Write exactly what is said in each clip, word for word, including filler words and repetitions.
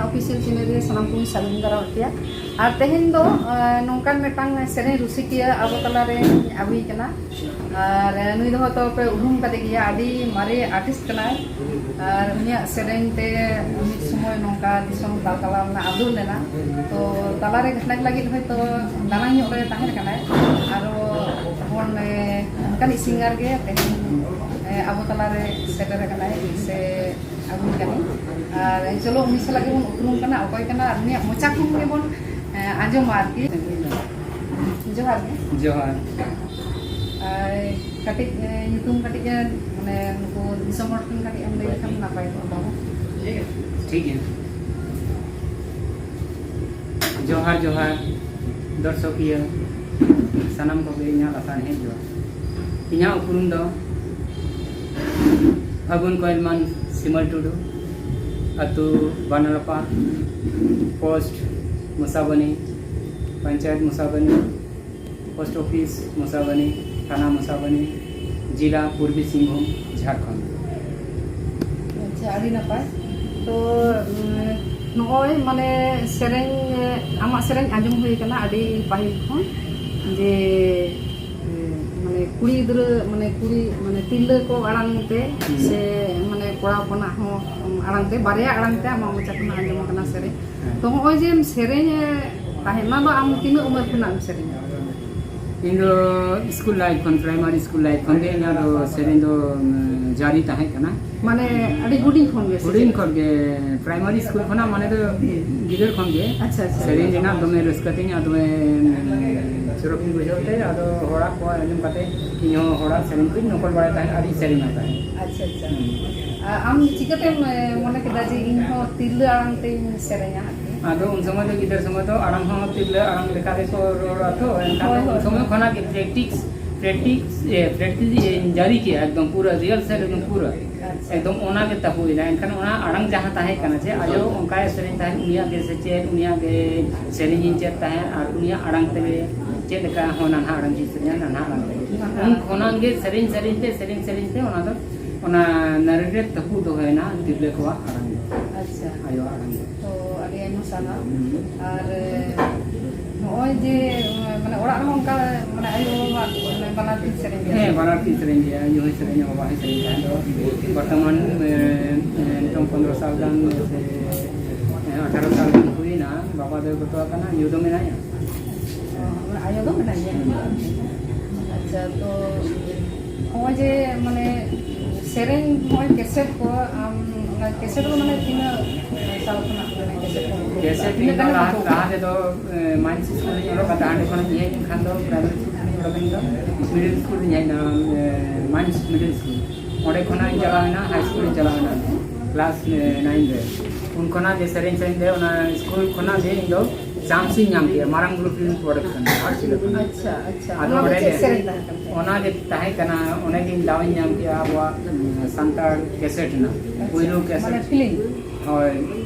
Official channel ᱨᱮ ᱥᱟᱱᱟᱢ ᱠᱚᱧ ᱥᱟᱹᱜᱩᱱ ᱫᱟᱨᱟᱢᱮᱫ ᱯᱮᱭᱟ᱾ ᱟᱨ ᱛᱮᱦᱮᱧ ᱫᱚ, ᱟᱸ, ᱱᱚᱝᱠᱟᱱ ᱢᱤᱫᱴᱟᱝ ᱥᱮᱨᱮᱧ ᱨᱩᱥᱤᱠᱤᱭᱟᱹ ᱟᱵᱚ ᱛᱟᱞᱟᱨᱮ ᱟᱹᱜᱩᱭ ᱠᱟᱱᱟ᱾ ᱟᱨ ᱱᱩᱭ ᱫᱚ ᱦᱚᱭᱛᱳ ᱯᱮ ᱩᱨᱩᱢ ᱠᱟᱫᱮ ᱜᱮᱭᱟ, ᱟᱹᱰᱤ ᱢᱟᱨᱮ ᱟᱨᱴᱤᱥᱴ ᱠᱟᱱᱟᱭ᱾ ᱟᱨ ᱩᱱᱤᱭᱟᱜ ᱥᱮᱨᱮᱧ ᱛᱮ ᱢᱤᱫ ᱥᱚᱢᱚᱭ ᱱᱚᱝᱠᱟ ᱫᱤᱥᱚᱢ ᱛᱟᱞᱠᱟᱞᱟ ᱨᱮᱱᱟᱜ ᱟᱸᱫᱳᱲ ᱞᱮᱱᱟ᱾ ᱛᱚ ᱛᱟᱞᱟᱨᱮ ᱜᱷᱟᱴᱱᱟ ᱞᱟᱹᱜᱤᱫ ᱦᱚᱭᱛᱳ ᱫᱟᱱᱟᱝ ᱧᱚᱜ ᱨᱮ ᱛᱟᱦᱮᱸ ᱠᱟᱱᱟᱭ᱾ ᱟᱨᱚ ᱵᱚᱱ, ᱮ, ᱚᱱᱠᱟᱱᱤᱡ ᱥᱤᱝᱜᱟᱨ ᱜᱮ ᱛᱮᱦᱮᱧ, ᱮ, ᱟᱵᱚ ᱛᱟᱞᱟᱨᱮ ᱥᱮᱴᱮᱨ ᱟᱠᱟᱱᱟᱭ ᱥᱮ ᱟᱹᱜᱩᱭ ᱠᱟᱱᱟᱭ᱾ ᱟᱨ ᱪᱚᱞᱚ ᱩᱱᱤ ᱥᱟᱞᱟᱜ ᱜᱮᱵᱚᱱ ᱩᱯᱨᱩᱢ ᱠᱟᱱᱟ, ᱚᱠᱚᱭ ᱠᱟᱱᱟ, ᱟᱨ ᱩᱱᱤᱭᱟᱜ ᱢᱚᱪᱟ ᱠᱷᱚᱱ ᱜᱮᱵᱚᱱ, ᱮ, ᱟᱸᱡᱚᱢᱟ ᱟᱨᱠᱤ᱾ ᱡᱚᱦᱟᱨ ᱜᱮ᱾ ᱡᱚᱦᱟᱨ᱾ ᱟᱨ ᱠᱟᱹᱴᱤᱡ, ᱮ, ᱧᱩᱛᱩᱢ ᱠᱟᱹᱴᱤᱡ, ᱮ, ᱢᱟᱱᱮ ᱱᱩᱠᱩ ᱫᱤᱥᱚᱢ ᱦᱚᱲ ᱴᱷᱮᱱ ᱠᱟᱹᱴᱤᱡ ᱮᱢ ᱞᱟᱹᱭ ᱞᱮᱠᱷᱟᱱ ᱱᱟᱯᱟᱭ ᱠᱚᱜᱼᱟ ᱵᱟᱵᱩ᱾ ᱴᱷᱤᱠ ᱜᱮᱭᱟ᱾ ᱡᱚᱦᱟᱨ, ᱡᱚᱦᱟᱨ, ᱫᱚᱨᱥᱚᱠᱤᱭᱟᱹ, ᱥᱟᱱᱟᱢ ᱠᱚᱜᱮ ᱤᱧᱟᱹᱜ ᱞᱟᱥᱟᱲᱦᱮᱫ ᱡᱚᱦᱟᱨ᱾ ᱤᱧᱟᱹᱜ ᱩᱯᱨᱩᱢ ᱫᱚ ᱯᱷᱟᱹᱜᱩᱱ ᱠᱚᱭᱮᱞᱢᱟᱱ ᱥᱤᱢᱟᱹᱞ ᱴᱩᱰᱩ, ᱟᱹᱛᱩ ᱵᱟᱱᱟᱨᱟᱯᱟ, ᱯᱳᱥᱴ ᱢᱚᱥᱟᱵᱟᱱᱤ, ᱯᱚᱧᱪᱟᱭᱮᱛ ᱢᱚᱥᱟᱵᱟᱱᱤ, ᱯᱳᱥᱴ ᱚᱯᱷᱤᱥ ᱢᱚᱥᱟᱵᱟᱱᱤ, ᱛᱷᱟᱱᱟ ᱢᱚᱥᱟᱵᱟᱱᱤ, ᱡᱮᱞᱟ ᱯᱩᱨᱵᱤ ᱥᱤᱝᱵᱷᱩᱢ, ᱡᱷᱟᱲᱠᱷᱚᱸᱰ᱾ ᱟᱪᱪᱷᱟ, ᱟᱹᱰᱤ ᱱᱟᱯᱟᱭ᱾ ᱛᱚ, ᱩᱸ, ᱱᱚᱜᱼᱚᱭ ᱢᱟᱱᱮ ᱥᱮᱨᱮᱧ, ᱟᱢᱟᱜ ᱥᱮᱨᱮᱧ ᱟᱸᱡᱚᱢ ᱦᱩᱭ ᱟᱠᱟᱱᱟ ᱟᱹᱰᱤ ᱯᱟᱹᱦᱤᱞ ᱠᱷᱚᱱ, ᱡᱮ, ᱩᱸ, ᱢᱟᱱᱮ ᱠᱩᱲᱤ ᱜᱤᱫᱽᱨᱟᱹ, ᱢᱟᱱᱮ ᱠᱩᱲᱤ, ᱢᱟᱱᱮ ᱛᱤᱨᱞᱟᱹ ᱠᱚ ᱟᱲᱟᱝ ᱛᱮ ᱦᱩᱸ᱾ ᱥᱮ ᱢᱟᱱᱮ ᱠᱚᱲᱟ ᱦᱚᱯᱚᱱᱟᱜ ᱦᱚᱸ ᱟᱲᱟᱝ ᱛᱮ, ᱵᱟᱨᱭᱟ ᱟᱲᱟᱝ ᱛᱮ ᱟᱢᱟᱜ ᱢᱚᱪᱟ ᱠᱷᱚᱱᱟᱜ ᱟᱸᱡᱚᱢ ᱟᱠᱟᱱᱟ ᱥᱮᱨᱮᱧ᱾ ᱦᱮᱸ᱾ ᱛᱚ ᱦᱚᱸᱜᱼᱚᱭ ᱡᱮᱢ ᱥᱮᱨᱮᱧ ᱮ ᱛᱟᱦᱮᱸᱫ, ᱚᱱᱟ ᱫᱚ ᱟᱢ ᱛᱤᱱᱟᱹᱜ ᱩᱢᱮᱨ ᱠᱷᱚᱱᱟᱜ ᱮᱢ ᱥᱮᱨᱮᱧᱟ? ᱤᱧ ᱫᱚ ᱥᱠᱩᱞ ᱞᱟᱭᱤᱯᱷ ᱠᱷᱚᱱ, ᱯᱨᱟᱭᱢᱟᱨᱤ ᱥᱠᱩᱞ ᱞᱟᱭᱤᱯᱷ ᱠᱷᱚᱱ ᱜᱮ ᱤᱧᱟᱹᱜ ᱫᱚ ᱥᱮᱨᱮᱧ ᱫᱚ, ᱩᱸ, ᱡᱟᱹᱨᱤ ᱛᱟᱦᱮᱸ ᱠᱟᱱᱟ᱾ ᱢᱟᱱᱮ ᱟᱹᱰᱤ ᱦᱩᱰᱤᱧ ᱠᱷᱚᱱ ᱜᱮ ᱥᱮ ᱦᱩᱰᱤᱧ ᱪᱮᱫ? ᱠᱷᱚᱱ ᱜᱮ, ᱯᱨᱟᱭᱢᱟᱨᱤ ᱥᱠᱩᱞ ᱠᱷᱚᱱᱟᱜ, ᱢᱟᱱᱮ ᱫᱚ ᱜᱤᱫᱟᱹᱨ ᱠᱷᱚᱱ ᱜᱮ ᱟᱪᱪᱷᱟ, ᱟᱪᱪᱷᱟ᱾ ᱥᱮᱨᱮᱧ ᱨᱮᱱᱟᱜ ᱫᱚᱢᱮ ᱨᱟᱹᱥᱠᱟᱹ ᱛᱤᱧ, ᱟᱨ ᱫᱚᱢᱮ, ᱩᱸ, ᱥᱚᱨᱚᱠ ᱤᱧ ᱵᱩᱡᱷᱟᱹᱣ ᱛᱮ, ᱟᱫᱚ ᱦᱚᱲᱟᱜ ᱠᱚ ᱟᱸᱡᱚᱢ ᱠᱟᱛᱮ ᱤᱧ ᱦᱚᱸ ᱦᱚᱲᱟᱜ ᱥᱮᱨᱮᱧ ᱠᱚᱧ ᱱᱚᱠᱚᱞ ᱵᱟᱲᱟᱭ ᱛᱟᱦᱮᱸᱫ, ᱟᱹᱰᱤᱧ ᱥᱮᱨᱮᱧᱟ ᱛᱟᱦᱮᱸᱫ᱾ ᱟᱪᱪᱷᱟ, ᱟᱪᱪᱷᱟ᱾ ᱦᱩᱸ᱾ ᱟᱨ ᱟᱢ ᱪᱤᱠᱟᱹᱛᱮᱢ, ᱮ, ᱢᱚᱱᱮ ᱠᱮᱫᱟ ᱡᱮ ᱤᱧ ᱦᱚᱸ ᱛᱤᱨᱞᱟᱹ ᱟᱲᱟᱝ ᱛᱮᱧ ᱥᱮᱨᱮᱧᱟ ᱟᱨᱠᱤ? ᱟᱫᱚ ᱩᱱ ᱥᱚᱢᱚᱭ ᱫᱚ ᱜᱤᱫᱟᱹᱨ ᱥᱚᱢᱚᱭ ᱫᱚ ᱟᱲᱟᱝ ᱦᱚᱸ ᱛᱤᱨᱞᱟᱹ ᱟᱲᱟᱝ ᱞᱮᱠᱟ ᱜᱮᱠᱚ ᱨᱚᱲᱟ ᱛᱚ, ᱮᱱᱠᱷᱟᱱ ᱦᱳᱭ, ᱫᱚ ᱩᱱ ᱦᱳᱭ᱾ ᱥᱚᱢᱚᱭ ᱠᱷᱚᱱᱟᱜ ᱜᱮ ᱯᱨᱮᱠᱴᱤᱥ, ᱯᱨᱮᱠᱴᱤᱥ, ᱮ, ᱯᱨᱮᱠᱴᱤᱥ ᱤᱧ ᱡᱟᱹᱨᱤ ᱠᱮᱜᱼᱟ, ᱮᱠᱫᱚᱢ ᱯᱩᱨᱟᱹ ᱨᱤᱦᱟᱨᱥᱟᱞ, ᱮᱠᱫᱚᱢ ᱯᱩᱨᱟᱹ᱾ ᱟᱪᱪᱷᱟ᱾ ᱮᱠᱫᱚᱢ ᱚᱱᱟ ᱜᱮ ᱛᱟᱵᱚ ᱮᱱᱟ᱾ ᱮᱱᱠᱷᱟᱱ ᱚᱱᱟ ᱟᱲᱟᱝ ᱡᱟᱦᱟᱸ ᱛᱟᱦᱮᱸ ᱠᱟᱱᱟ, ᱡᱮ ᱟᱭᱳ ᱚᱱᱠᱟᱭ ᱥᱮᱨᱮᱧ ᱛᱟᱦᱮᱸᱫ, ᱩᱱᱤᱭᱟᱜ ᱜᱮ ᱥᱮᱪᱮᱫ, ᱩᱱᱤᱭᱟᱜ ᱜᱮ ᱥᱮᱨᱮᱧ ᱤᱧ ᱪᱮᱫ ᱛᱟᱦᱮᱸᱫ, ᱟᱨ ᱩᱱᱤᱭᱟᱜ ᱟᱲᱟᱝ ᱛᱮᱜᱮ ᱪᱮᱫ ᱞᱮᱠᱟ ᱦᱚᱸ ᱱᱟᱱᱦᱟ ᱟᱲᱟᱝ ᱪᱮᱫ ᱥᱮᱨᱮᱧᱟ, ᱱᱟᱱᱦᱟ ᱟᱲᱟᱝ ᱛᱮᱜᱮ᱾ ᱱᱟᱱᱦᱟ ᱩᱱ ᱟᱲᱟᱝ᱾ ᱠᱷᱚᱱᱟᱜ ᱜᱮ ᱥᱮᱨᱮᱧ, ᱥᱮᱨᱮᱧ ᱛᱮ, ᱥᱮᱨᱮᱧ, ᱥᱮᱨᱮᱧ ᱛᱮ ᱚᱱᱟ ᱫᱚ, ᱚᱱᱟ ᱱᱟᱨᱮᱴᱮᱰ ᱛᱟᱹᱯᱩ ᱫᱚᱦᱚᱭᱮᱱᱟ ᱛᱤᱨᱞᱟᱹ ᱠᱚᱣᱟᱜ ᱟᱲᱟᱝ ᱫᱚ, ᱟᱪᱪᱷᱟ᱾ ᱟᱭᱳ ᱟᱲᱟᱝ ᱫᱚ᱾ ᱛᱚ, ᱟᱨ ᱱᱚᱜᱼᱚᱭ ᱡᱮ, ᱢᱟᱱᱮ, ᱚᱲᱟᱜ ᱨᱮᱦᱚᱸ ᱚᱱᱠᱟ, ᱢᱟᱱᱮ, ᱟᱭᱳ ᱵᱟᱵᱟᱣᱟᱜ, ᱢᱟᱱᱮ, ᱵᱟᱱᱟᱨ ᱠᱤᱱ ᱥᱮᱨᱮᱧ ᱜᱮᱭᱟ? ᱦᱮᱸ, ᱵᱟᱱᱟᱨ ᱠᱤᱱ ᱥᱮᱨᱮᱧ ᱜᱮᱭᱟ, ᱟᱭᱳ ᱦᱚᱸᱭ ᱥᱮᱨᱮᱧᱟ, ᱵᱟᱵᱟ ᱦᱚᱸᱭ ᱥᱮᱨᱮᱧ ᱜᱮᱭᱟ᱾ ᱟᱫᱚ ᱵᱚᱨᱛᱚᱢᱟᱱ, ᱮ, ᱮ, ᱱᱤᱛᱚᱝ ᱯᱚᱱᱫᱽᱨᱚ ᱥᱟᱞ ᱜᱟᱱ ᱥᱮ, ᱮ, ᱟᱴᱷᱟᱨᱚ ᱥᱟᱞ ᱜᱟᱱ ᱦᱩᱭᱱᱟ, ᱵᱟᱵᱟ ᱫᱚᱭ ᱜᱚᱛᱚ ᱟᱠᱟᱱᱟ, ᱟᱭᱳ ᱫᱚ ᱢᱮᱱᱟᱭᱟ᱾ ᱚ, ᱢᱟᱱᱮ, ᱟᱭᱳ ᱫᱚ ᱢᱮᱱᱟᱭ ᱜᱮᱭᱟ᱾ ᱦᱩᱸ᱾ ᱟᱪᱪᱷᱟ, ᱛᱚ ᱱᱚᱜᱼᱚᱭ ᱡᱮ, ᱢᱟᱱᱮ, ᱥᱮᱨᱮᱧ, ᱱᱚᱜᱼᱚᱭ ᱠᱮᱥᱮᱴ ᱠᱚ, ᱟᱢ ᱚᱱᱟ ᱠᱮᱥᱮᱴ ᱠᱚ, ᱢᱟᱱᱮ, ᱛᱤᱱᱟᱹᱜ ᱥᱟᱞ ᱠᱷᱚᱱᱟᱜ, ᱢᱟᱱᱮ, ᱠᱮᱥᱮᱴ ᱠᱚ? ᱠᱮᱥᱮᱴ ᱛᱤᱱᱟᱹᱜ ᱤᱧ ᱫᱚ ᱜᱟᱱᱮᱢ ᱞᱟᱦᱟ, ᱟᱹᱜᱩ ᱞᱟᱦᱟ ᱠᱟᱫᱟ? ᱛᱮᱫᱚ, ᱮ, ᱢᱟᱭᱤᱱᱥ ᱥᱠᱩᱞ ᱨᱤᱧ ᱚᱞᱚᱜ ᱠᱟᱱ ᱛᱟᱦᱮᱸᱫ, ᱚᱸᱰᱮ ᱠᱷᱚᱱᱟᱜ ᱤᱧ ᱦᱮᱡ ᱮᱱ ᱠᱷᱟᱱ ᱫᱚ ᱯᱨᱟᱭᱢᱟᱨᱤ ᱥᱠᱩᱞ ᱨᱤᱧ ᱚᱞᱚᱜ ᱮᱱ ᱫᱚ, ᱢᱤᱰᱤᱞ ᱥᱠᱩᱞ ᱨᱤᱧ ᱦᱮᱡ ᱮᱱᱟ, ᱮ, ᱢᱟᱭᱤᱱᱥ ᱢᱤᱰᱤᱞ ᱥᱠᱩᱞ᱾ ᱚᱸᱰᱮ ᱠᱷᱚᱱᱟᱜ ᱤᱧ ᱪᱟᱞᱟᱣ ᱮᱱᱟ, ᱦᱟᱭ ᱥᱠᱩᱞ ᱨᱤᱧ ᱪᱟᱞᱟᱣ ᱮᱱᱟ, ᱠᱞᱟᱥ, ᱮ, ᱱᱟᱭᱤᱱ ᱨᱮ᱾ ᱩᱱ ᱠᱷᱚᱱᱟᱜ ᱜᱮ ᱥᱮᱨᱮᱧ ᱥᱮᱨᱮᱧ ᱛᱮ ᱚᱱᱟ ᱥᱠᱩᱞ ᱠᱷᱚᱱᱟᱜ ᱜᱮ ᱤᱧ ᱫᱚ ᱪᱟᱱᱥ ᱤᱧ ᱧᱟᱢ ᱠᱮᱫᱟ, ᱢᱟᱨᱟᱝ ᱵᱩᱨᱩ ᱯᱷᱤᱞᱢ ᱯᱨᱚᱰᱟᱠᱥᱚᱱ, ᱜᱷᱟᱴᱥᱤᱞᱟᱹ ᱠᱷᱚᱱᱟᱜ᱾ ᱟᱪᱪᱷᱟ, ᱟᱪᱪᱷᱟ᱾ ᱟᱫᱚ ᱚᱱᱟ ᱫᱚ ᱚᱸᱰᱮ ᱪᱮᱫ ᱜᱮ ᱥᱮᱨᱮᱧ ᱛᱟᱦᱮᱸ ᱠᱟᱱ ᱛᱟᱭᱟ? ᱚᱱᱟ ᱜᱮ ᱛᱟᱦᱮᱸ ᱠᱟᱱᱟ, ᱚᱸᱰᱮ ᱜᱤᱧ ᱫᱟᱣ ᱤᱧ ᱧᱟᱢ ᱠᱮᱫᱟ ᱟᱵᱚᱣᱟᱜ, ᱩᱸ, ᱥᱟᱱᱛᱟᱲ ᱠᱮᱥᱮᱴ ᱨᱮᱱᱟᱜ ᱟᱪᱪᱷᱟ, ᱯᱩᱭᱞᱩ ᱠᱮᱥᱮᱴ᱾ ᱢᱟᱱᱮ ᱯᱷᱤᱞᱢ? ᱦᱳᱭ,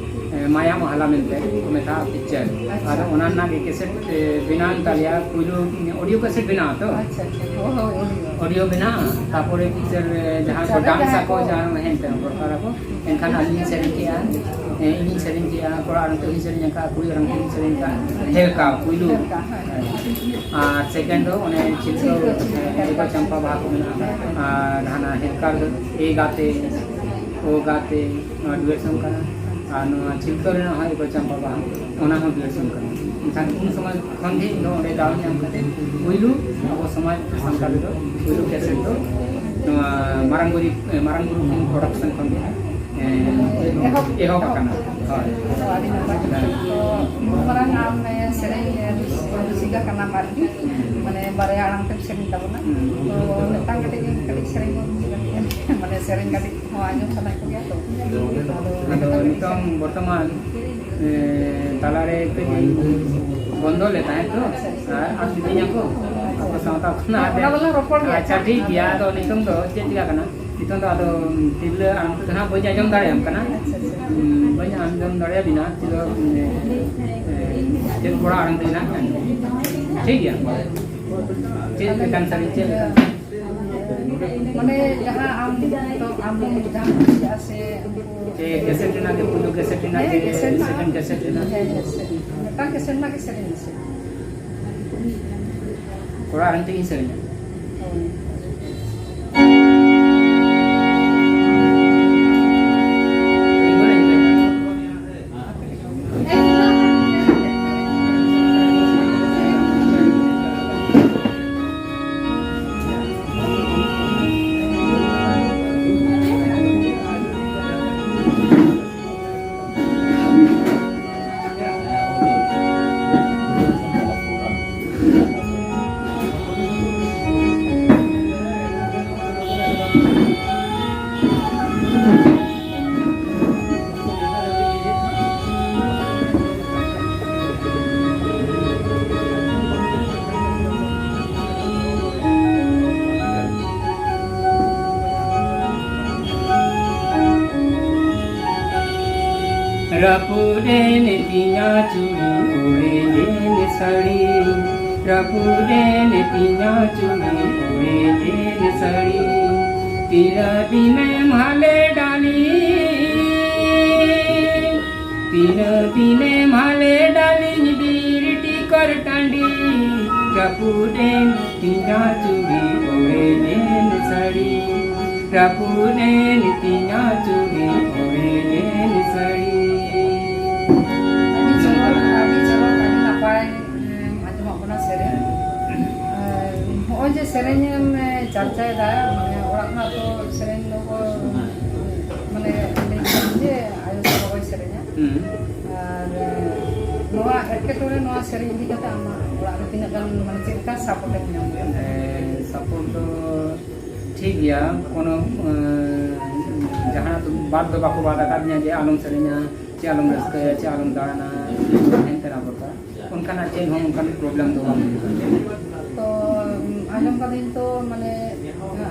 ᱮ, ᱢᱟᱭᱟ ᱢᱟᱦᱟᱞᱟ ᱢᱮᱱᱛᱮ ᱠᱚ ᱢᱮᱛᱟᱜᱼᱟ, ᱯᱤᱠᱪᱟᱨ᱾ ᱟᱪᱪᱷᱟ᱾ ᱟᱫᱚ ᱚᱱᱟ ᱨᱮᱱᱟᱜ ᱜᱮ ᱠᱮᱥᱮᱴ, ᱮ, ᱵᱮᱱᱟᱣ ᱮᱱ ᱛᱟᱞᱮᱭᱟ, ᱯᱩᱭᱞᱩ ᱚᱰᱤᱭᱳ ᱠᱮᱥᱮᱴ ᱵᱮᱱᱟᱣ ᱛᱚ᱾ ᱟᱪᱪᱷᱟ, ᱟᱪᱪᱷᱟ᱾ ᱦᱳᱭ, ᱦᱳᱭ, ᱚᱰᱤᱭᱳ᱾ ᱚᱰᱤᱭᱳ ᱵᱮᱱᱟᱣ, ᱛᱟᱯᱚᱨᱮ ᱯᱤᱠᱪᱟᱨ, ᱮ, ᱡᱟᱦᱟᱸ ᱠᱚ ᱟᱪᱪᱷᱟ, ᱰᱟᱱᱥ ᱡᱟᱦᱟᱸ ᱟᱠᱚ, ᱠᱚ ᱡᱟᱦᱟᱸ ᱦᱮᱱᱛᱮ ᱫᱚᱨᱠᱟᱨ ᱟᱠᱚ, ᱮᱱᱠᱷᱟᱱ ᱟᱹᱞᱤᱧ ᱞᱤᱧ ᱥᱮᱨᱮᱧ ᱠᱮᱜᱼᱟ, ᱮ, ᱤᱧᱤᱧ ᱥᱮᱨᱮᱧ ᱠᱮᱜᱼᱟ, ᱠᱚᱲᱟ ᱟᱲᱟᱝ ᱛᱮᱞᱤᱧ ᱥᱮᱨᱮᱧ ᱟᱠᱟᱫᱼᱟ, ᱠᱩᱲᱤ ᱟᱲᱟᱝ ᱛᱮᱞᱤᱧ ᱥᱮᱨᱮᱧ ᱟᱠᱟᱫᱼᱟ, ᱦᱮᱞᱠᱟᱣ ᱯᱩᱭᱞᱩ᱾ ᱦᱮᱞᱠᱟᱣ, ᱦᱮᱸ᱾ ᱟᱨ ᱥᱮᱠᱮᱱᱰ ᱫᱚ ᱚᱱᱮ ᱪᱤᱞᱠᱟᱹ, ᱪᱤᱞᱠᱟᱹ, ᱪᱤᱞᱠᱟᱹ᱾ ᱮ, ᱮ ᱜᱚ ᱪᱟᱢᱯᱟ ᱵᱟᱦᱟ ᱠᱚ ᱢᱮᱱᱟᱜᱼᱟ, ᱟᱨ ᱦᱟᱱᱟ ᱦᱮᱞᱠᱟᱣ ᱫᱚ ᱮ ᱜᱟᱛᱮ, ᱳ ᱜᱟᱛᱮ, ᱱᱚᱣᱟ ᱰᱩᱭᱮᱴ ᱥᱚᱝ ᱠᱟᱱᱟ᱾ ᱟᱨ ᱱᱚᱣᱟ ᱪᱤᱞᱠᱟᱹ ᱨᱮᱱᱟᱜ ᱦᱚᱸ ᱮ ᱜᱚ ᱪᱟᱢᱯᱟ ᱵᱟᱦᱟ, ᱚᱱᱟ ᱦᱚᱸ ᱰᱩᱭᱮᱴ ᱥᱚᱝ ᱠᱟᱱᱟ᱾ ᱮᱱᱠᱷᱟᱱ ᱩᱱ ᱥᱚᱢᱚᱭ ᱠᱷᱚᱱ ᱜᱮ ᱤᱧ ᱫᱚ ᱚᱸᱰᱮ ᱫᱟᱣ ᱤᱧ ᱧᱟᱢ ᱠᱟᱛᱮ ᱯᱩᱭᱞᱩ ᱟᱵᱚ ᱥᱚᱢᱟᱡᱽ ᱥᱟᱱᱛᱟᱲ ᱨᱮᱫᱚ ᱯᱩᱭᱞᱩ ᱠᱮᱥᱮᱴ ᱫᱚ ᱱᱚᱣᱟ ᱢᱟᱨᱟᱝ ᱵᱩᱨᱩ, ᱢᱟᱨᱟᱝ ᱵᱩᱨᱩ ᱯᱷᱤᱞᱢ ᱯᱨᱚᱰᱟᱠᱥᱚᱱ ᱠᱷᱚᱱ ᱜᱮ, ᱮ, ᱮᱦᱚᱵ᱾ ᱮᱦᱚᱵ ᱟᱠᱟᱱᱟ᱾ ᱦᱳᱭ᱾ ᱛᱚ, ᱟᱹᱰᱤ ᱱᱟᱯᱟᱭ᱾ ᱦᱮᱸ᱾ ᱛᱚ, ᱱᱩᱱ ᱢᱟᱨᱟᱝ ᱟᱢ, ᱮ, ᱥᱮᱨᱮᱧ, ᱮ, ᱨᱩᱥᱤᱠᱟ ᱠᱟᱱᱟᱢ ᱟᱨᱠᱤ, ᱢᱟᱱᱮ, ᱵᱟᱨᱭᱟ ᱟᱲᱟᱝ ᱛᱮᱢ ᱥᱮᱨᱮᱧ ᱛᱟᱵᱚᱱᱟ᱾ ᱦᱩᱸ᱾ ᱛᱚ, ᱢᱤᱫᱴᱟᱝ ᱠᱟᱹᱴᱤᱡ, ᱠᱟᱹᱴᱤᱡ ᱥᱮᱨᱮᱧ ᱵᱚᱱ, ᱢᱟᱱᱮ, ᱥᱮᱨᱮᱧ ᱠᱟᱹᱴᱤᱡ ᱦᱚᱸ ᱟᱸᱡᱚᱢ ᱥᱟᱱᱟᱭᱮᱫ ᱠᱚᱜᱮᱭᱟ ᱛᱚ᱾ ᱟᱫᱚ ᱱᱤᱛᱚᱝ ᱵᱚᱨᱛᱚᱢᱟᱱ, ᱮ, ᱛᱟᱞᱟᱨᱮ ᱠᱟᱹᱡ ᱤᱧ ᱵᱚᱱᱫᱚ ᱞᱮᱫ ᱛᱟᱦᱮᱸᱫ ᱛᱚ, ᱟᱨ ᱟᱨ ᱡᱩᱫᱤ ᱧᱟᱢ ᱠᱚ, ᱟᱵᱚ ᱥᱟᱶᱛᱟ ᱠᱷᱚᱱᱟᱜ ᱚᱱᱟ ᱫᱚᱞᱟᱝ ᱨᱚᱯᱚᱲ ᱜᱮᱭᱟ᱾ ᱟᱪᱪᱷᱟ, ᱴᱷᱤᱠ ᱜᱮᱭᱟ᱾ ᱟᱫᱚ ᱱᱤᱛᱚᱝ ᱫᱚ ᱪᱮᱫ ᱪᱤᱠᱟᱹ ᱠᱟᱱᱟ? ᱱᱤᱛᱚᱝ ᱫᱚ ᱟᱫᱚ ᱛᱤᱨᱞᱟᱹ ᱟᱲᱟᱝ ᱛᱮᱫᱚ ᱦᱟᱸᱜ ᱵᱟᱹᱧ ᱟᱸᱡᱚᱢ ᱫᱟᱲᱮᱭᱟᱢ ᱠᱟᱱᱟ᱾ ᱦᱩᱸ, ᱵᱟᱹᱧ ᱟᱸᱡᱚᱢ ᱫᱟᱲᱮᱭᱟᱵᱤᱱᱟ᱾ ᱪᱮᱫ, ᱮ, ᱪᱮᱫ ᱠᱚᱲᱟ ᱟᱲᱟᱝ ᱛᱮ ᱦᱮᱱᱟᱜ ᱠᱷᱟᱱ᱾ ᱴᱷᱤᱠ ᱜᱮᱭᱟ᱾ ᱪᱮᱫ ᱞᱮᱠᱟᱱ ᱥᱟᱹᱨᱤ, ᱪᱮᱫ ᱞᱮᱠᱟᱱ? ᱢᱟᱱᱮ ᱡᱟᱦᱟᱸ ᱟᱢ ᱱᱤᱛᱚᱜ ᱟᱢ ᱡᱟᱦᱟᱸ ᱠᱩᱥᱤᱭᱟᱜᱼᱟ ᱥᱮ ᱩᱱᱠᱩ ᱪᱮ ᱠᱮᱥᱮᱴ ᱨᱮᱱᱟᱜ ᱜᱮ, ᱯᱩᱭᱞᱩ ᱠᱮᱥᱮᱴ ᱨᱮᱱᱟᱜ ᱦᱮᱸ, ᱜᱮ, ᱠᱮᱥᱮᱴ ᱨᱮᱱᱟᱜ ᱥᱮᱠᱮᱱᱰ ᱠᱮᱥᱮᱴ ᱨᱮᱱᱟᱜ? ᱦᱮᱸ, ᱦᱮᱸ, ᱥᱮ ᱢᱤᱫᱴᱟᱝ ᱠᱮᱥᱮᱴ ᱨᱮᱱᱟᱜ ᱜᱮ ᱥᱮᱨᱮᱧ ᱢᱮᱥᱮ᱾ ᱠᱚᱲᱟ ᱟᱲᱟᱝ ᱛᱮᱜᱤᱧ ᱥᱮᱨᱮᱧᱟ᱾ ᱦᱳᱭ᱾ ᱨᱟᱹᱯᱩᱫᱮᱱ ᱛᱤᱧᱟ ᱪᱩᱲᱤ ᱚᱲᱮᱡᱮᱱ ᱥᱟᱹᱲᱤ, ᱨᱟᱹᱯᱩᱫᱮᱱ ᱛᱤᱧᱟ ᱪᱩᱲᱤ ᱚᱲᱮᱡᱮᱱ ᱥᱟᱹᱲᱤ, ᱛᱤᱱᱟᱹᱜ ᱫᱤᱱᱮᱢ ᱦᱟᱞᱮ ᱰᱟᱞᱤ, ᱛᱤᱱᱟᱹᱜ ᱫᱤᱱᱮᱢ ᱦᱟᱞᱮ ᱰᱟᱞᱤᱧ ᱵᱤᱨ ᱴᱤᱠᱚᱨ ᱴᱟᱺᱰᱤ, ᱨᱟᱹᱯᱩᱫᱮᱱ ᱛᱤᱧᱟ ᱪᱩᱲᱤ ᱚᱲᱮᱡᱮᱱ ᱥᱟᱹᱲᱤ, ᱨᱟᱹᱯᱩᱫᱮᱱ ᱛᱤᱧᱟ ᱪᱩᱲᱤ ᱚᱲᱮᱡᱮᱱ ᱥᱟᱹᱲᱤ᱾ ᱟᱹᱰᱤ ᱪᱚᱨᱚᱠ, ᱟᱹᱰᱤ ᱪᱚᱨᱚᱠ, ᱟᱹᱰᱤ ᱱᱟᱯᱟᱭ, ᱮᱸ, ᱟᱸᱡᱚᱢᱚᱜ ᱠᱟᱱᱟ ᱥᱮᱨᱮᱧ᱾ ᱟᱨ ᱱᱚᱜᱼᱚᱭ ᱡᱮ ᱥᱮᱨᱮᱧ ᱮᱢ, ᱮᱸ, ᱪᱟᱨᱪᱟᱭᱮᱫᱟ, ᱢᱟᱱᱮ ᱚᱲᱟᱜ ᱠᱷᱚᱱᱟᱜ ᱛᱚ ᱥᱮᱨᱮᱧ ᱫᱚᱠᱚ, ᱢᱟᱱᱮ ᱞᱟᱹᱭ ᱠᱮᱫᱟᱢ ᱡᱮ ᱟᱭᱳ ᱥᱮ ᱵᱟᱵᱟᱭ ᱥᱮᱨᱮᱧᱟ᱾ ᱦᱩᱸ᱾ ᱟᱨ, ᱮᱸ, ᱱᱚᱣᱟ ᱮᱴᱠᱮᱴᱚᱬᱮ, ᱱᱚᱣᱟ ᱥᱮᱨᱮᱧ ᱤᱫᱤ ᱠᱟᱛᱮ ᱟᱢᱟᱜ ᱚᱲᱟᱜ ᱨᱮ ᱛᱤᱱᱟᱹᱜ ᱜᱟᱱ, ᱢᱟᱱᱮ ᱪᱮᱫ ᱞᱮᱠᱟ ᱥᱟᱯᱳᱨᱴ ᱮᱢ ᱧᱟᱢ ᱠᱮᱫᱟ? ᱦᱮᱸ, ᱥᱟᱯᱳᱨᱴ ᱫᱚ ᱴᱷᱤᱠ ᱜᱮᱭᱟ, ᱠᱳᱱᱳ, ᱮᱸ, ᱡᱟᱦᱟᱱᱟᱜ ᱫᱚ ᱵᱟᱫ ᱫᱚ ᱵᱟᱠᱚ ᱵᱟᱫ ᱟᱠᱟᱫᱤᱧᱟ ᱡᱮ ᱟᱞᱚᱢ ᱥᱮᱨᱮᱧᱟ, ᱪᱮ ᱟᱞᱚᱢ ᱨᱟᱹᱥᱠᱟᱹᱭᱟ, ᱪᱮ ᱟᱞᱚᱢ ᱫᱟᱬᱟᱱᱟ, ᱦᱮᱱᱛᱮ ᱱᱟ ᱵᱚᱨᱠᱟ᱾ ᱚᱱᱠᱟᱱᱟᱜ ᱪᱮᱫ ᱦᱚᱸ ᱚᱱᱠᱟᱱ ᱯᱨᱚᱵᱞᱮᱢ ᱫᱚ ᱵᱟᱝ ᱦᱩᱭᱩᱜ ᱠᱟᱱᱟ᱾ ᱛᱚ, ᱟᱸᱡᱚᱢ ᱠᱟᱹᱫᱟᱹᱧ ᱛᱚ, ᱢᱟᱱᱮ,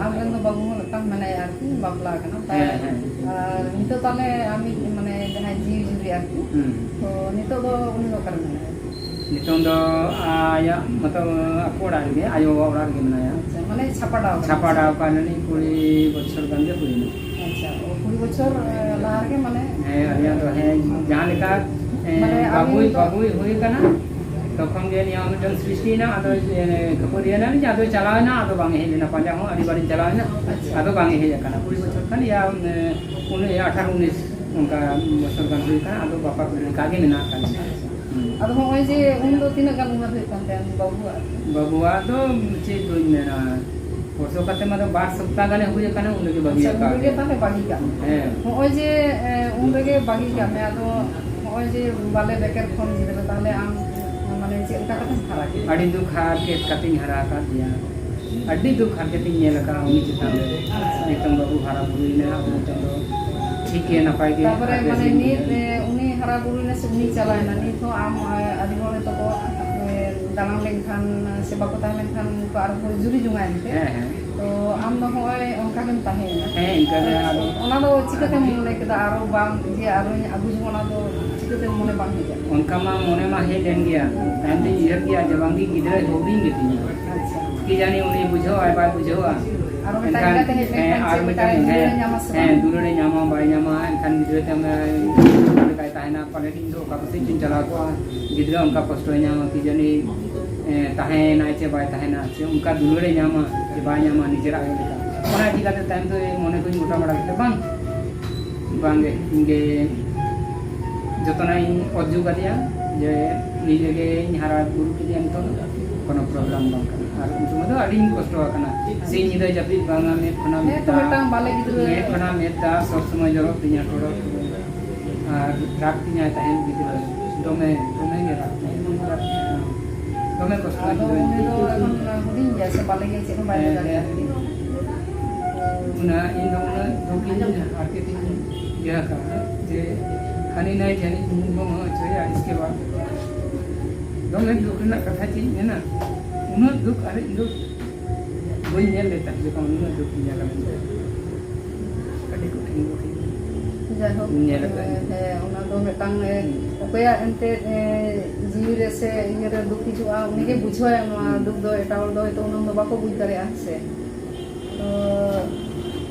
ᱟᱢᱨᱮᱱ ᱫᱚ ᱵᱟᱹᱵᱩ ᱦᱚᱸ ᱢᱤᱫᱴᱟᱝ ᱢᱮᱱᱟᱭᱟ ᱟᱨᱠᱤ, ᱵᱟᱯᱞᱟ ᱟᱠᱟᱱᱟ᱾ ᱦᱮᱸ, ᱦᱮᱸ᱾ ᱟᱨ ᱱᱤᱛᱚᱜ ᱛᱟᱦᱞᱮ ᱟᱢᱤᱡ, ᱢᱟᱱᱮ, ᱡᱟᱦᱟᱸᱭ ᱡᱤᱣᱤ ᱡᱩᱨᱤ ᱟᱨᱠᱤ, ᱦᱩᱸ᱾ ᱛᱚ, ᱱᱤᱛᱚᱜ ᱫᱚ ᱩᱱᱤ ᱫᱚ ᱚᱠᱟᱨᱮ ᱢᱮᱱᱟᱭᱟ? ᱱᱤᱛᱚᱝ ᱫᱚ ᱟᱭᱟᱜ ᱢᱚᱛᱞᱚᱵ ᱟᱠᱚ ᱚᱲᱟᱜ ᱨᱮᱜᱮ, ᱟᱭᱳ ᱵᱟᱵᱟ ᱚᱲᱟᱜ ᱨᱮᱜᱮ ᱢᱮᱱᱟᱭᱟ᱾ ᱟᱪᱪᱷᱟ, ᱢᱟᱱᱮ ᱪᱷᱟᱯᱟᱰᱟᱣ ᱠᱟᱱᱟ᱾ ᱪᱷᱟᱯᱟᱰᱟᱣ ᱠᱟᱱᱟᱞᱤᱧ ᱠᱩᱲᱤ ᱵᱚᱪᱷᱚᱨ ᱜᱟᱱ ᱜᱮ ᱦᱩᱭᱮᱱᱟ᱾ ᱟᱪᱪᱷᱟ, ᱚ, ᱠᱩᱲᱤ ᱵᱚᱪᱷᱚᱨ ᱞᱟᱦᱟ ᱨᱮᱜᱮ ᱢᱟᱱᱮ ᱦᱮᱸ, ᱟᱹᱞᱤᱧᱟᱜ ᱫᱚ ᱦᱮᱸ, ᱡᱟᱦᱟᱸ ᱞᱮᱠᱟ ᱦᱮᱸ, ᱢᱟᱱᱮ ᱵᱟᱹᱵᱩᱭ ᱟᱹᱵᱤᱱ ᱫᱚ ᱵᱟᱹᱵᱩᱭ ᱦᱩᱭ ᱠᱟᱱᱟ, ᱛᱚᱠᱷᱚᱱ ᱜᱮ ᱱᱤᱭᱟᱹ ᱢᱤᱫᱴᱟᱝ ᱥᱨᱤᱥᱴᱤ ᱮᱱᱟ᱾ ᱟᱫᱚ ᱠᱷᱟᱹᱯᱟᱹᱨᱤ ᱮᱱᱟᱞᱤᱧ, ᱟᱫᱚ ᱪᱟᱞᱟᱣ ᱮᱱᱟ, ᱟᱫᱚ ᱵᱟᱝ ᱦᱮᱡ ᱞᱮᱱᱟ᱾ ᱯᱟᱸᱡᱟ ᱦᱚᱸ ᱟᱹᱰᱤ ᱵᱟᱨᱤᱧ ᱪᱟᱞᱟᱣ ᱮᱱᱟ, ᱟᱫᱚ ᱵᱟᱝ ᱦᱮᱡ ᱟᱠᱟᱱᱟ᱾ ᱠᱩᱲᱤ ᱵᱚᱪᱷᱚᱨ ᱠᱷᱟᱱ ᱭᱟ ᱩᱱᱤ ᱟᱴᱷᱟᱨᱚ ᱩᱱᱤᱥ ᱚᱱᱠᱟ ᱵᱚᱪᱷᱚᱨ ᱜᱟᱱ ᱦᱩᱭ ᱟᱠᱟᱱᱟ, ᱟᱫᱚ ᱵᱟᱯᱟ ᱞᱮᱠᱟ ᱜᱮ ᱢᱮᱱᱟᱜ ᱟᱠᱟᱫ ᱞᱤᱧᱟ᱾ ᱦᱩᱸ᱾ ᱟᱫᱚ ᱦᱚᱸᱜᱼᱚᱭ ᱡᱮ ᱩᱱ ᱫᱚ ᱛᱤᱱᱟᱹᱜ ᱜᱟᱱ ᱩᱢᱮᱨ ᱦᱩᱭᱩᱜ ᱠᱟᱱ ᱛᱟᱭᱟ ᱩᱱᱤ ᱵᱟᱹᱵᱩᱣᱟᱜ? ᱵᱟᱹᱵᱩᱣᱟᱜ ᱫᱚ ᱪᱮᱫ ᱫᱚᱧ ᱢᱮᱱᱟ, ᱯᱨᱚᱥᱚᱵ ᱠᱟᱛᱮ ᱢᱟ ᱫᱚ ᱵᱟᱨ ᱥᱚᱯᱛᱟ ᱜᱟᱱᱮ ᱦᱩᱭ ᱟᱠᱟᱱᱟ, ᱩᱱ ᱨᱮᱜᱮ ᱵᱟᱹᱜᱤ ᱟᱪᱪᱷᱟ, ᱩᱱ ᱟᱠᱟᱫ ᱨᱮᱜᱮ ᱞᱤᱧᱟ᱾ ᱛᱟᱦᱚᱞᱮ ᱵᱟᱹᱜᱤ ᱠᱟᱜ ᱢᱮ᱾ ᱦᱮᱸ᱾ ᱦᱚᱸᱜᱼᱚᱭ ᱡᱮ ᱮ, ᱩᱱ ᱨᱮᱜᱮ ᱵᱟᱹᱜᱤ ᱠᱟᱜ ᱢᱮ, ᱟᱫᱚ ᱦᱚᱸᱜᱼᱚᱭ ᱡᱮ ᱵᱟᱞᱮ ᱵᱮᱠᱮᱨ ᱠᱷᱚᱱ ᱜᱤᱫᱽᱨᱟᱹ, ᱛᱟᱦᱚᱞᱮ ᱟᱢ ᱢᱟᱱᱮ ᱪᱮᱫ ᱞᱮᱠᱟ ᱠᱟᱛᱮᱢ ᱦᱟᱨᱟ ᱠᱮᱫᱮᱭᱟ? ᱟᱹᱰᱤ ᱫᱩᱠ ᱦᱟᱨᱠᱮᱛ ᱠᱟᱛᱮᱧ ᱦᱟᱨᱟ ᱟᱠᱟᱫ ᱜᱮᱭᱟ, ᱟᱹᱰᱤ ᱫᱩᱠ ᱦᱟᱨᱠᱮᱛ ᱤᱧ ᱧᱮᱞ ᱟᱠᱟᱫᱼᱟ ᱩᱱᱤ ᱪᱮᱛᱟᱱ ᱨᱮ᱾ ᱱᱤᱛᱚᱝ ᱵᱟᱹᱵᱩ ᱦᱟᱨᱟ ᱵᱩᱨᱩᱭᱮᱱᱟ, ᱟᱵᱚ ᱱᱤᱛᱚᱝ ᱫᱚ ᱴᱷᱤᱠ ᱜᱮ ᱱᱟᱯᱟᱭ ᱜᱮ ᱛᱟᱯᱚᱨᱮ ᱦᱟᱨᱠᱮᱛ ᱢᱟᱱᱮ ᱤᱧ ᱱᱤᱛ ᱧᱮᱞ ᱮ, ᱩᱱᱤ ᱦᱟᱨᱟ ᱵᱩᱨᱩᱭᱮᱱᱟ ᱥᱮ ᱩᱱᱤ ᱪᱟᱞᱟᱣᱮᱱᱟ, ᱱᱤᱛ ᱦᱚᱸ ᱟᱢ ᱮ, ᱟᱹᱰᱤ ᱦᱚᱲ ᱛᱟᱠᱚ ᱮ, ᱫᱟᱬᱟᱱ ᱞᱮᱱᱠᱷᱟᱱ ᱥᱮ ᱵᱟᱠᱚ ᱛᱟᱦᱮᱸ ᱞᱮᱱᱠᱷᱟᱱ ᱩᱱᱠᱩ ᱟᱨᱦᱚᱸ ᱡᱩᱨᱤ ᱡᱚᱝᱟᱭᱮᱱ ᱛᱮ᱾ ᱦᱮᱸ, ᱦᱮᱸ᱾ ᱛᱚ ᱟᱢ ᱫᱚ ᱦᱚᱸᱜᱼᱚᱭ ᱚᱱᱠᱟ ᱜᱮᱢ ᱛᱟᱦᱮᱸᱭᱮᱱᱟ᱾ ᱦᱮᱸ, ᱤᱱᱠᱟᱹ ᱜᱮ᱾ ᱟᱫᱚ ᱚᱱᱟ ᱫᱚ ᱪᱤᱠᱟᱹᱛᱮᱢ ᱢᱚᱱᱮ ᱠᱮᱫᱟ ᱟᱨᱚ ᱵᱟᱝ ᱡᱮ ᱟᱨᱚᱧ ᱟᱹᱜᱩ ᱡᱚᱝ, ᱚᱱᱟ ᱫᱚ ᱪᱤᱠᱟᱹᱛᱮᱢ ᱢᱚᱱᱮ ᱵᱟᱝ ᱦᱮᱡ ᱮᱱᱟ? ᱚᱱᱠᱟ ᱢᱟ ᱢᱚᱱᱮ ᱢᱟ ᱦᱮᱡ ᱞᱮᱱ ᱜᱮᱭᱟ, ᱛᱟᱭᱚᱢ ᱛᱮᱧ ᱩᱭᱦᱟᱹᱨ ᱜᱮᱭᱟ ᱡᱮ ᱵᱟᱝᱜᱮ ᱜᱤᱫᱽᱨᱟᱹᱭ ᱦᱩᱰᱤᱧ ᱜᱮᱛᱤᱧᱟ, ᱟᱪᱪᱷᱟ᱾ ᱠᱤ ᱡᱟᱹᱱᱤ ᱩᱱᱤ ᱵᱩᱡᱷᱟᱹᱣᱟᱭ ᱵᱟᱭ ᱵᱩᱡᱷᱟᱹᱣᱟ᱾ ᱟᱨᱚ ᱢᱤᱫᱴᱟᱝ ᱮᱱᱠᱷᱟᱱ, ᱮᱸᱜᱟᱛᱮ ᱦᱮᱡ ᱦᱮᱸ, ᱞᱮᱱᱠᱷᱟᱱ ᱟᱨ ᱪᱮᱫ ᱢᱤᱫᱴᱟᱝ, ᱞᱮᱠᱟᱭ ᱫᱩᱞᱟᱹᱲᱮ ᱦᱮᱸ, ᱧᱟᱢᱟ ᱥᱮ ᱦᱮᱸ, ᱵᱟᱝ? ᱫᱩᱞᱟᱹᱲᱮ ᱧᱟᱢᱟ ᱵᱟᱭ ᱧᱟᱢᱟ, ᱮᱱᱠᱷᱟᱱ ᱜᱤᱫᱽᱨᱟᱹ ᱛᱟᱭᱚᱢ ᱪᱮᱫ ᱞᱮᱠᱟᱭ ᱛᱟᱦᱮᱱᱟ, ᱯᱟᱞᱮᱱ ᱤᱧ ᱫᱚ ᱚᱠᱟ ᱠᱚᱥᱮᱫ ᱪᱚᱧ ᱪᱟᱞᱟᱣ ᱠᱚᱜᱼᱟ, ᱜᱤᱫᱽᱨᱟᱹ ᱚᱱᱠᱟ ᱠᱚᱥᱴᱚᱭ ᱧᱟᱢᱟ, ᱠᱤ ᱡᱟᱹᱱᱤ, ᱮ, ᱛᱟᱦᱮᱸᱭᱮᱱᱟᱭ ᱪᱮ ᱵᱟᱭ ᱛᱟᱦᱮᱱᱟ, ᱪᱮ ᱚᱱᱠᱟ ᱫᱩᱞᱟᱹᱲᱮ ᱧᱟᱢᱟ ᱪᱮ ᱵᱟᱭ ᱧᱟᱢᱟ ᱱᱤᱡᱮᱨᱟᱜ ᱟᱭᱳ ᱞᱮᱠᱟ᱾ ᱚᱱᱟ ᱤᱫᱤ ᱠᱟᱛᱮ ᱛᱟᱭᱚᱢ ᱫᱚ ᱢᱚᱱᱮ ᱠᱚᱧ ᱜᱚᱴᱟ ᱵᱟᱲᱟ ᱠᱮᱫᱟ, ᱵᱟᱝ, ᱵᱟᱝᱜᱮ, ᱤᱧᱜᱮ ᱡᱚᱛᱚᱱᱟᱜ ᱤᱧ ᱚᱨᱡᱚ ᱠᱟᱫᱮᱭᱟ, ᱡᱮ ᱱᱤᱡᱮ ᱜᱮᱧ ᱦᱟᱨᱟ ᱵᱩᱨᱩ ᱠᱮᱫᱮᱭᱟ, ᱱᱤᱛᱚᱜ ᱫᱚ ᱠᱳᱱᱳ ᱯᱨᱚᱵᱞᱮᱢ ᱵᱟᱝ ᱠᱟᱱᱟ᱾ ᱟᱨ ᱩᱱ ᱥᱚᱢᱚᱭ ᱫᱚ ᱟᱹᱰᱤᱧ ᱠᱚᱥᱴᱚ ᱟᱠᱟᱱᱟ, ᱥᱤᱧ ᱧᱤᱫᱟᱹ ᱡᱟᱹᱯᱤᱫ ᱵᱟᱝᱟ, ᱢᱮᱫ ᱠᱷᱚᱱᱟᱜ ᱢᱮᱫ ᱦᱮᱸ, ᱛᱚ ᱫᱟᱜ, ᱢᱤᱫᱴᱟᱝ ᱵᱟᱞᱮ ᱜᱤᱫᱽᱨᱟᱹ᱾ ᱢᱮᱫ ᱠᱷᱚᱱᱟᱜ ᱢᱮᱫ ᱫᱟᱜ ᱥᱚᱵ ᱥᱚᱢᱚᱭ ᱡᱚᱨᱚᱜ ᱛᱤᱧᱟ, ᱴᱚᱲᱚᱜ ᱴᱚᱲᱚᱜ᱾ ᱟᱨ ᱨᱟᱜᱽ ᱛᱤᱧᱟᱭ ᱛᱟᱦᱮᱸᱫ ᱜᱤᱫᱽᱨᱟᱹ, ᱫᱚᱢᱮ, ᱫᱚᱢᱮ ᱜᱮ ᱨᱟᱜᱽ ᱛᱤᱧᱟᱭ᱾ ᱫᱚᱢᱮ ᱠᱚᱥᱴᱚ ᱟᱫᱚ ᱜᱤᱫᱽᱨᱟᱹ᱾ ᱩᱱᱤ ᱫᱚ ᱮᱠᱷᱚᱱ ᱦᱩᱰᱤᱧ ᱜᱮᱭᱟ ᱥᱮ ᱵᱟᱞᱮ ᱜᱮᱭᱟ, ᱪᱮᱫ ᱦᱚᱸ ᱵᱟᱭ ᱞᱟᱹᱭ ᱦᱮᱸ, ᱫᱟᱲᱮᱭᱟᱜ ᱦᱮᱸ᱾ ᱠᱟᱱᱟ᱾ ᱚᱱᱟ ᱤᱧ ᱫᱚ ᱩᱱᱟᱹᱜ ᱫᱩᱠ ᱤᱧ ᱦᱟᱨᱠᱮᱛ ᱤᱧ ᱤᱭᱟᱹ ᱟᱠᱟᱫᱼᱟ ᱡᱮ ᱦᱟᱹᱱᱤ ᱱᱟᱹᱭ ᱴᱷᱮᱱ ᱤᱧ ᱵᱚᱸᱜᱟ ᱦᱚᱪᱚᱭᱟ, ᱤᱥᱠᱮ ᱵᱟᱫ ᱫᱚᱢᱮ ᱫᱩᱠ ᱨᱮᱱᱟᱜ ᱠᱟᱛᱷᱟ ᱪᱮᱫ ᱤᱧ ᱢᱮᱱᱟ, ᱩᱱᱟᱹᱜ ᱫᱩᱠ ᱟᱨ ᱤᱧ ᱫᱚ ᱵᱟᱹᱧ ᱧᱮᱞ ᱞᱮᱫ ᱛᱟᱦᱮᱸᱫ ᱡᱚᱠᱷᱚᱱ ᱩᱱᱟᱹᱜ ᱫᱩᱠ ᱤᱧ ᱧᱮᱞᱟ ᱢᱮᱱᱛᱮ᱾ ᱟᱹᱰᱤ ᱠᱚᱴᱷᱤᱱ ᱠᱚᱴᱷᱤᱱ ᱡᱟᱭᱦᱳᱠ, ᱧᱮᱞ ᱟᱠᱟᱫ ᱟᱹᱧ᱾ ᱦᱮᱸ, ᱚᱱᱟ ᱫᱚ ᱢᱤᱫᱴᱟᱝ, ᱮ, ᱚᱠᱚᱭᱟᱜ ᱮᱱᱛᱮᱫ, ᱮ, ᱡᱤᱣᱤ ᱨᱮ ᱥᱮ ᱤᱭᱟᱹ ᱨᱮ ᱫᱩᱠ ᱦᱤᱡᱩᱜᱼᱟ, ᱩᱱᱤ ᱜᱮ ᱵᱩᱡᱷᱟᱹᱣᱟᱭ ᱱᱚᱣᱟ ᱫᱩᱠ ᱫᱚ᱾ ᱮᱴᱟᱜ ᱦᱚᱲ ᱫᱚ ᱦᱚᱭᱛᱳ ᱩᱱᱟᱹᱜ ᱫᱚ ᱵᱟᱠᱚ ᱵᱩᱡᱽ ᱫᱟᱲᱮᱭᱟᱜᱼᱟ ᱥᱮ᱾ ᱛᱚ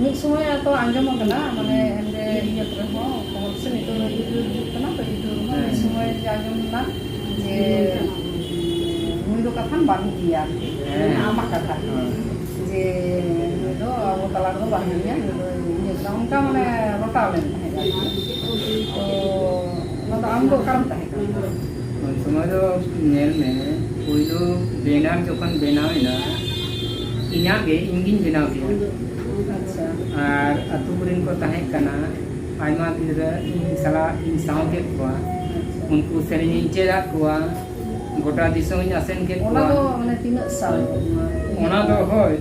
ᱢᱤᱫ ᱥᱚᱢᱚᱭ ᱛᱚ ᱟᱸᱡᱚᱢ ᱟᱠᱟᱱᱟ, ᱢᱟᱱᱮ ᱮᱢᱱᱤ ᱤᱭᱟᱹ ᱠᱚᱨᱮ ᱦᱚᱸ, ᱠᱷᱚᱵᱚᱨ ᱥᱮ ᱱᱤᱛᱚᱜ ᱫᱚ YouTube ᱦᱤᱡᱩᱜ ᱠᱟᱱᱟ, ᱛᱚ YouTube ᱨᱮᱦᱚᱸ ᱢᱤᱫ ᱥᱚᱢᱚᱭ ᱡᱮ ᱟᱸᱡᱚᱢ ᱞᱮᱱᱟ ᱡᱮ ᱱᱩᱭ ᱫᱚ ᱠᱟᱛᱷᱟᱱ ᱵᱟᱝ ᱜᱮᱭᱟ ᱟᱨᱠᱤ, ᱦᱮᱸ᱾ ᱟᱢᱟᱜ ᱠᱟᱛᱷᱟ᱾ ᱦᱮᱸ᱾ ᱡᱮ ᱱᱩᱭ ᱫᱚ ᱟᱵᱚ ᱛᱟᱞᱟ ᱨᱮᱫᱚ ᱵᱟᱝ ᱦᱩᱭᱩᱜᱼᱟ, ᱱᱩᱭ ᱫᱚ ᱤᱭᱟᱹ ᱠᱟᱱᱟ, ᱚᱱᱠᱟ ᱢᱟᱱᱮ ᱨᱚᱴᱟᱣ ᱞᱮᱱ ᱛᱟᱦᱮᱸᱫ ᱟᱨᱠᱤ᱾ ᱛᱚ ᱚᱱᱟ ᱫᱚ ᱟᱢ ᱫᱚ ᱚᱠᱟᱨᱮᱢ ᱛᱟᱦᱮᱸ ᱠᱟᱱᱟ? ᱩᱱ ᱥᱚᱢᱚᱭ ᱫᱚ ᱧᱮᱞ ᱢᱮ, ᱯᱳᱭᱞᱳ ᱵᱮᱱᱟᱨ ᱡᱚᱠᱷᱚᱱ ᱵᱮᱱᱟᱣ ᱮᱱᱟ, ᱤᱧᱟᱹᱜ ᱜᱮ, ᱤᱧ ᱜᱤᱧ ᱵᱮᱱᱟᱣ ᱠᱮᱫᱟ᱾ ᱟᱪᱪᱷᱟ᱾ ᱟᱨ ᱟᱹᱛᱩ ᱠᱚᱨᱮᱱ ᱠᱚ ᱛᱟᱦᱮᱸ ᱠᱟᱱᱟ, ᱟᱭᱢᱟ ᱜᱤᱫᱽᱨᱟᱹ ᱤᱧ ᱥᱟᱞᱟᱜ ᱤᱧ ᱥᱟᱶ ᱠᱮᱫ ᱠᱚᱣᱟ, ᱩᱱᱠᱩ ᱥᱮᱨᱮᱧ ᱤᱧ ᱪᱮᱫ ᱟᱫ ᱠᱚᱣᱟ, ᱜᱚᱴᱟ ᱫᱤᱥᱚᱢ ᱤᱧ ᱟᱥᱮᱱ ᱠᱮᱫ ᱚᱱᱟ ᱠᱚᱣᱟ᱾ ᱫᱚ ᱢᱟᱱᱮ ᱛᱤᱱᱟᱹᱜ ᱥᱟᱞ? ᱚᱱᱟ ᱫᱚ ᱦᱳᱭ,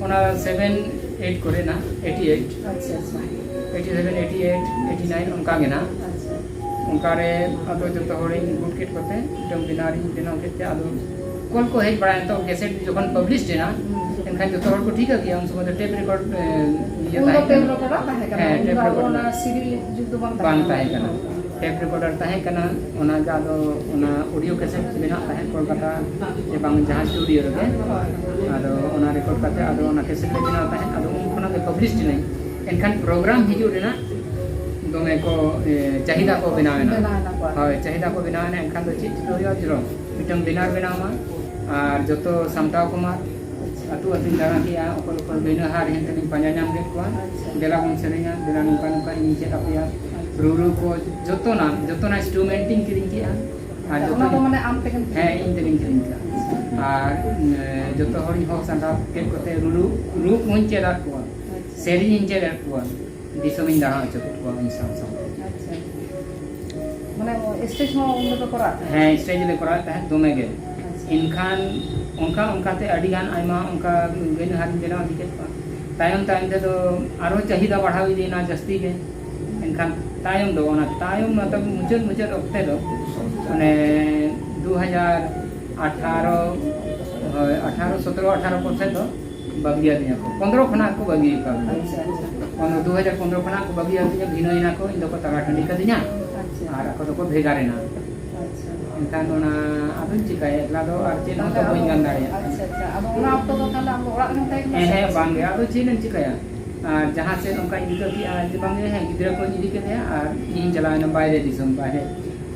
ᱚᱱᱟ ᱥᱮᱵᱷᱮᱱ ᱮᱭᱤᱴ ᱠᱚᱨᱮ ᱱᱟ, ᱮᱭᱤᱴᱤ ᱮᱭᱤᱴ᱾ ᱟᱪᱪᱷᱟ, ᱟᱪᱪᱷᱟ᱾ Eighty seven, eighty eight, eighty nine ᱚᱱᱠᱟ ᱜᱮ ᱱᱟ᱾ ᱟᱪᱪᱷᱟ᱾ ᱚᱱᱠᱟ ᱨᱮ ᱟᱫᱚ ᱡᱚᱛᱚ ᱦᱚᱲᱤᱧ ᱜᱩᱴ ᱠᱮᱫ ᱠᱚᱛᱮ ᱢᱤᱫᱴᱟᱝ ᱵᱮᱱᱟᱣ ᱤᱧ ᱵᱮᱱᱟᱣ ᱠᱮᱫ ᱛᱮ, ᱟᱫᱚ ᱠᱚᱞ ᱠᱚ ᱦᱮᱡ ᱵᱟᱲᱟᱭᱮᱱ ᱛᱚ, ᱠᱮᱥᱮᱴ ᱡᱚᱠᱷᱚᱱ ᱯᱟᱵᱽᱞᱤᱥ ᱮᱱᱟ, ᱦᱩᱸ᱾ ᱮᱱᱠᱷᱟᱱ ᱡᱚᱛᱚ ᱦᱚᱲ ᱠᱚ ᱴᱷᱤᱠᱟᱹ ᱜᱮᱭᱟ, ᱩᱱ ᱥᱚᱢᱚᱭ ᱫᱚ ᱴᱮᱯ ᱨᱮᱠᱚᱨᱰ, ᱮ, ᱤᱭᱟᱹ ᱩᱱ ᱫᱚ ᱛᱟᱦᱮᱸ ᱴᱮᱯ ᱠᱟᱱᱟ᱾ ᱨᱮᱠᱚᱨᱰᱟᱨ ᱛᱟᱦᱮᱸ ᱠᱟᱱᱟ, ᱦᱮᱸ, ᱩᱱ ᱴᱮᱯ ᱫᱚ ᱟᱵᱚ ᱨᱮᱠᱚᱨᱰᱟᱨ᱾ ᱚᱱᱟ ᱥᱤᱰᱤ ᱡᱩᱜᱽ ᱫᱚ ᱵᱟᱝ ᱛᱟᱦᱮᱸ ᱵᱟᱝ ᱠᱟᱱᱟ᱾ ᱛᱟᱦᱮᱸ ᱠᱟᱱᱟ᱾ ᱴᱮᱯ ᱨᱮᱠᱚᱨᱰᱟᱨ ᱛᱟᱦᱮᱸ ᱠᱟᱱᱟ, ᱚᱱᱟ ᱜᱮ ᱟᱫᱚ ᱚᱱᱟ ᱚᱰᱤᱭᱳ ᱠᱮᱥᱮᱴ ᱵᱮᱱᱟᱜ ᱛᱟᱦᱮᱸᱫ ᱠᱳᱞᱠᱟᱛᱟ ᱡᱮ ᱵᱟᱝ ᱡᱟᱦᱟᱸ ᱥᱴᱩᱰᱤᱭᱳ ᱨᱮᱜᱮ᱾ ᱟᱫᱚ ᱚᱱᱟ ᱨᱮᱠᱚᱨᱰ ᱠᱟᱛᱮ ᱟᱫᱚ ᱚᱱᱟ ᱠᱮᱥᱮᱴ ᱞᱮ ᱵᱮᱱᱟᱣ ᱛᱟᱦᱮᱸᱫ, ᱟᱫᱚ ᱩᱱ ᱠᱷᱚᱱᱟᱜ ᱜᱮ ᱯᱟᱵᱽᱞᱤᱥ ᱮᱱᱟᱹᱧ᱾ ᱮᱱᱠᱷᱟᱱ ᱯᱨᱳᱜᱨᱟᱢ ᱦᱤᱡᱩᱜ ᱨᱮᱱᱟᱜ ᱫᱚᱢᱮ ᱠᱚ, ᱮ, ᱪᱟᱦᱤᱫᱟ ᱠᱚ ᱵᱮᱱᱟᱣ ᱮᱱᱟ᱾ ᱵᱮᱱᱟᱣ ᱮᱱᱟ ᱠᱚ᱾ ᱦᱳᱭ, ᱪᱟᱦᱤᱫᱟ ᱠᱚ ᱵᱮᱱᱟᱣ ᱮᱱᱟ, ᱮᱱᱠᱷᱟᱱ ᱫᱚ ᱪᱮᱫ ᱪᱤᱠᱟᱹ ᱦᱩᱭᱩᱜᱼᱟ, ᱡᱮᱨᱚ ᱢᱤᱫᱴᱟᱝ ᱵᱮᱱᱟᱨ ᱵᱮᱱᱟᱣ ᱢᱟ ᱟᱨ ᱡᱚᱛᱚ ᱥᱟᱢᱴᱟᱣ ᱠᱚᱢᱟ᱾ ᱟᱹᱛᱩ ᱟᱹᱛᱩᱧ ᱫᱟᱬᱟ ᱠᱮᱜᱼᱟ, ᱚᱠᱚᱭ ᱚᱠᱚᱭ ᱵᱟᱹᱭᱱᱟᱹ ᱦᱟᱨ ᱦᱮᱱ ᱛᱮᱞᱤᱧ ᱯᱟᱸᱡᱟ ᱧᱟᱢ ᱠᱮᱫ ᱠᱚᱣᱟ᱾ ᱟᱪᱪᱷᱟ᱾ ᱫᱮᱞᱟ ᱵᱚᱱ ᱥᱮᱨᱮᱧᱟ, ᱫᱮᱞᱟ ᱱᱚᱝᱠᱟ ᱱᱚᱝᱠᱟ ᱤᱧ ᱪᱮᱫ ᱟᱯᱮᱭᱟ᱾ ᱨᱩᱨᱩ ᱠᱚ ᱡᱚᱛᱚᱱᱟᱜ, ᱡᱚᱛᱚᱱᱟᱜ ᱤᱱᱥᱴᱨᱩᱢᱮᱱᱴ ᱤᱧ ᱠᱤᱨᱤᱧ ᱠᱮᱜᱼᱟ᱾ ᱟᱨ ᱚᱱᱟ ᱡᱚᱛᱚ ᱫᱚ ᱢᱟᱱᱮ ᱟᱢ ᱛᱮᱜᱮᱢ ᱦᱮᱸ, ᱤᱧ ᱛᱮᱜᱤᱧ ᱠᱤᱨᱤᱧ ᱠᱮᱜᱼᱟ᱾ ᱟᱨ, ᱮ, ᱡᱚᱛᱚ ᱦᱚᱲᱤᱧ ᱦᱚᱦᱚ ᱥᱟᱸᱜᱷᱟᱨ ᱠᱮᱫ ᱠᱚᱛᱮ ᱨᱩᱨᱩ, ᱨᱩ ᱠᱚᱦᱚᱸᱧ ᱪᱮᱫ ᱟᱫ ᱠᱚᱣᱟ, ᱟᱪᱪᱷᱟ᱾ ᱥᱮᱨᱮᱧ ᱤᱧ ᱪᱮᱫ ᱟᱫ ᱠᱚᱣᱟ, ᱫᱤᱥᱚᱢᱤᱧ ᱫᱟᱬᱟ ᱦᱚᱪᱚ ᱠᱮᱫ ᱠᱚᱣᱟ ᱩᱱᱤ ᱥᱟᱶ ᱥᱟᱶ᱾ ᱟᱪᱪᱷᱟ᱾ ᱢᱟᱱᱮ ᱥᱴᱮᱡᱽ ᱦᱚᱸ ᱩᱱ ᱫᱚᱯᱮ ᱠᱚᱨᱟᱣ ᱛᱟᱦᱮᱸᱫ? ᱦᱮᱸ, ᱥᱴᱮᱡᱽ ᱞᱮ ᱠᱚᱨᱟᱣᱮᱫ ᱛᱟᱦᱮᱸᱫ ᱫᱚᱢᱮ ᱜᱮ᱾ ᱟᱪᱪᱷᱟ᱾ ᱮᱱᱠᱷᱟᱱ ᱚᱱᱠᱟ ᱚᱱᱠᱟᱛᱮ ᱟᱹᱰᱤ ᱜᱟᱱ ᱟᱭᱢᱟ ᱚᱱᱠᱟ ᱜᱟᱹᱭᱱᱟᱹᱦᱟᱨᱤᱧ ᱵᱮᱱᱟᱣ ᱤᱫᱤ ᱠᱮᱫ ᱠᱚᱣᱟ᱾ ᱛᱟᱭᱚᱢ ᱛᱟᱭᱚᱢ ᱛᱮᱫᱚ ᱟᱨᱦᱚᱸ ᱪᱟᱹᱦᱤᱫᱟ ᱵᱟᱲᱦᱟᱣ ᱤᱫᱤᱭᱮᱱᱟ ᱡᱟᱹᱥᱛᱤ ᱜᱮ᱾ ᱮᱱᱠᱷᱟᱱ ᱛᱟᱭᱚᱢ ᱫᱚ, ᱚᱱᱟ ᱛᱟᱭᱚᱢ ᱢᱚᱛᱞᱚᱵ ᱢᱩᱪᱟᱹᱫ, ᱢᱩᱪᱟᱹᱫ ᱚᱠᱛᱮ ᱫᱚ, ᱢᱟᱱᱮ, ᱫᱩ ᱦᱟᱡᱟᱨ ᱟᱴᱷᱟᱨᱚ, ᱦᱳᱭ, ᱟᱴᱷᱟᱨᱚ, ᱥᱚᱛᱨᱚ, ᱟᱴᱷᱟᱨᱚ ᱠᱚ ᱥᱮᱫ ᱫᱚ ᱵᱟᱹᱜᱤᱭᱟᱫᱤᱧᱟ ᱠᱚ᱾ ᱯᱚᱱᱫᱽᱨᱚ ᱠᱷᱚᱱᱟᱜ ᱠᱚ ᱵᱟᱹᱜᱤ ᱟᱠᱟᱫ ᱞᱤᱧᱟ᱾ ᱟᱪᱪᱷᱟ, ᱟᱪᱪᱷᱟ᱾ ᱚᱱᱟ ᱫᱩ ᱦᱟᱡᱟᱨ ᱯᱚᱱᱫᱽᱨᱚ ᱠᱷᱚᱱᱟᱜ ᱠᱚ ᱵᱟᱹᱜᱤᱭᱟᱫᱤᱧᱟ, ᱵᱷᱤᱱᱟᱹᱭᱮᱱᱟ ᱠᱚ, ᱤᱧ ᱫᱚᱠᱚ ᱛᱟᱲᱟ ᱴᱟᱺᱰᱤ ᱠᱟᱫᱤᱧᱟ᱾ ᱟᱪᱪᱷᱟ᱾ ᱟᱨ ᱟᱠᱚ ᱫᱚᱠᱚ ᱵᱷᱮᱜᱟᱨ ᱮᱱᱟ᱾ ᱟᱪᱪᱷᱟ᱾ ᱮᱱᱠᱷᱟᱱ ᱚᱱᱟ ᱟᱫᱚᱧ ᱪᱤᱠᱟᱹᱭᱟ, ᱮᱠᱞᱟ ᱫᱚ ᱟᱨ ᱪᱮᱫ ᱦᱚᱸ ᱛᱚ ᱵᱟᱹᱧ ᱜᱟᱱ ᱫᱟᱲᱮᱭᱟᱜᱼᱟ᱾ ᱟᱪᱪᱷᱟ, ᱟᱪᱪᱷᱟ᱾ ᱟᱫᱚ ᱚᱱᱟ ᱚᱠᱛᱚ ᱫᱚ ᱛᱟᱦᱚᱞᱮ ᱟᱢ ᱫᱚ ᱚᱲᱟᱜ ᱨᱮᱜᱮᱢ ᱛᱟᱦᱮᱸ ᱠᱟᱱᱟ ᱦᱮᱸ, ᱥᱮ? ᱦᱮᱸ, ᱵᱟᱝ ᱜᱮ, ᱟᱫᱚ ᱪᱮᱫ ᱮᱢ ᱪᱤᱠᱟᱹᱭᱟ? ᱟᱨ ᱡᱟᱦᱟᱸ ᱥᱮᱫ ᱚᱱᱠᱟᱧ ᱤᱠᱟᱹ ᱠᱮᱫᱼᱟ ᱡᱮ ᱵᱟᱝ ᱜᱮ, ᱦᱮᱸ, ᱜᱤᱫᱽᱨᱟᱹ ᱠᱚᱧ ᱤᱫᱤ ᱠᱮᱫᱮᱭᱟ ᱟᱨ ᱤᱧ ᱪᱟᱞᱟᱣ ᱮᱱᱟ ᱵᱟᱭᱨᱮ ᱫᱤᱥᱚᱢ, ᱵᱟᱭᱨᱮ,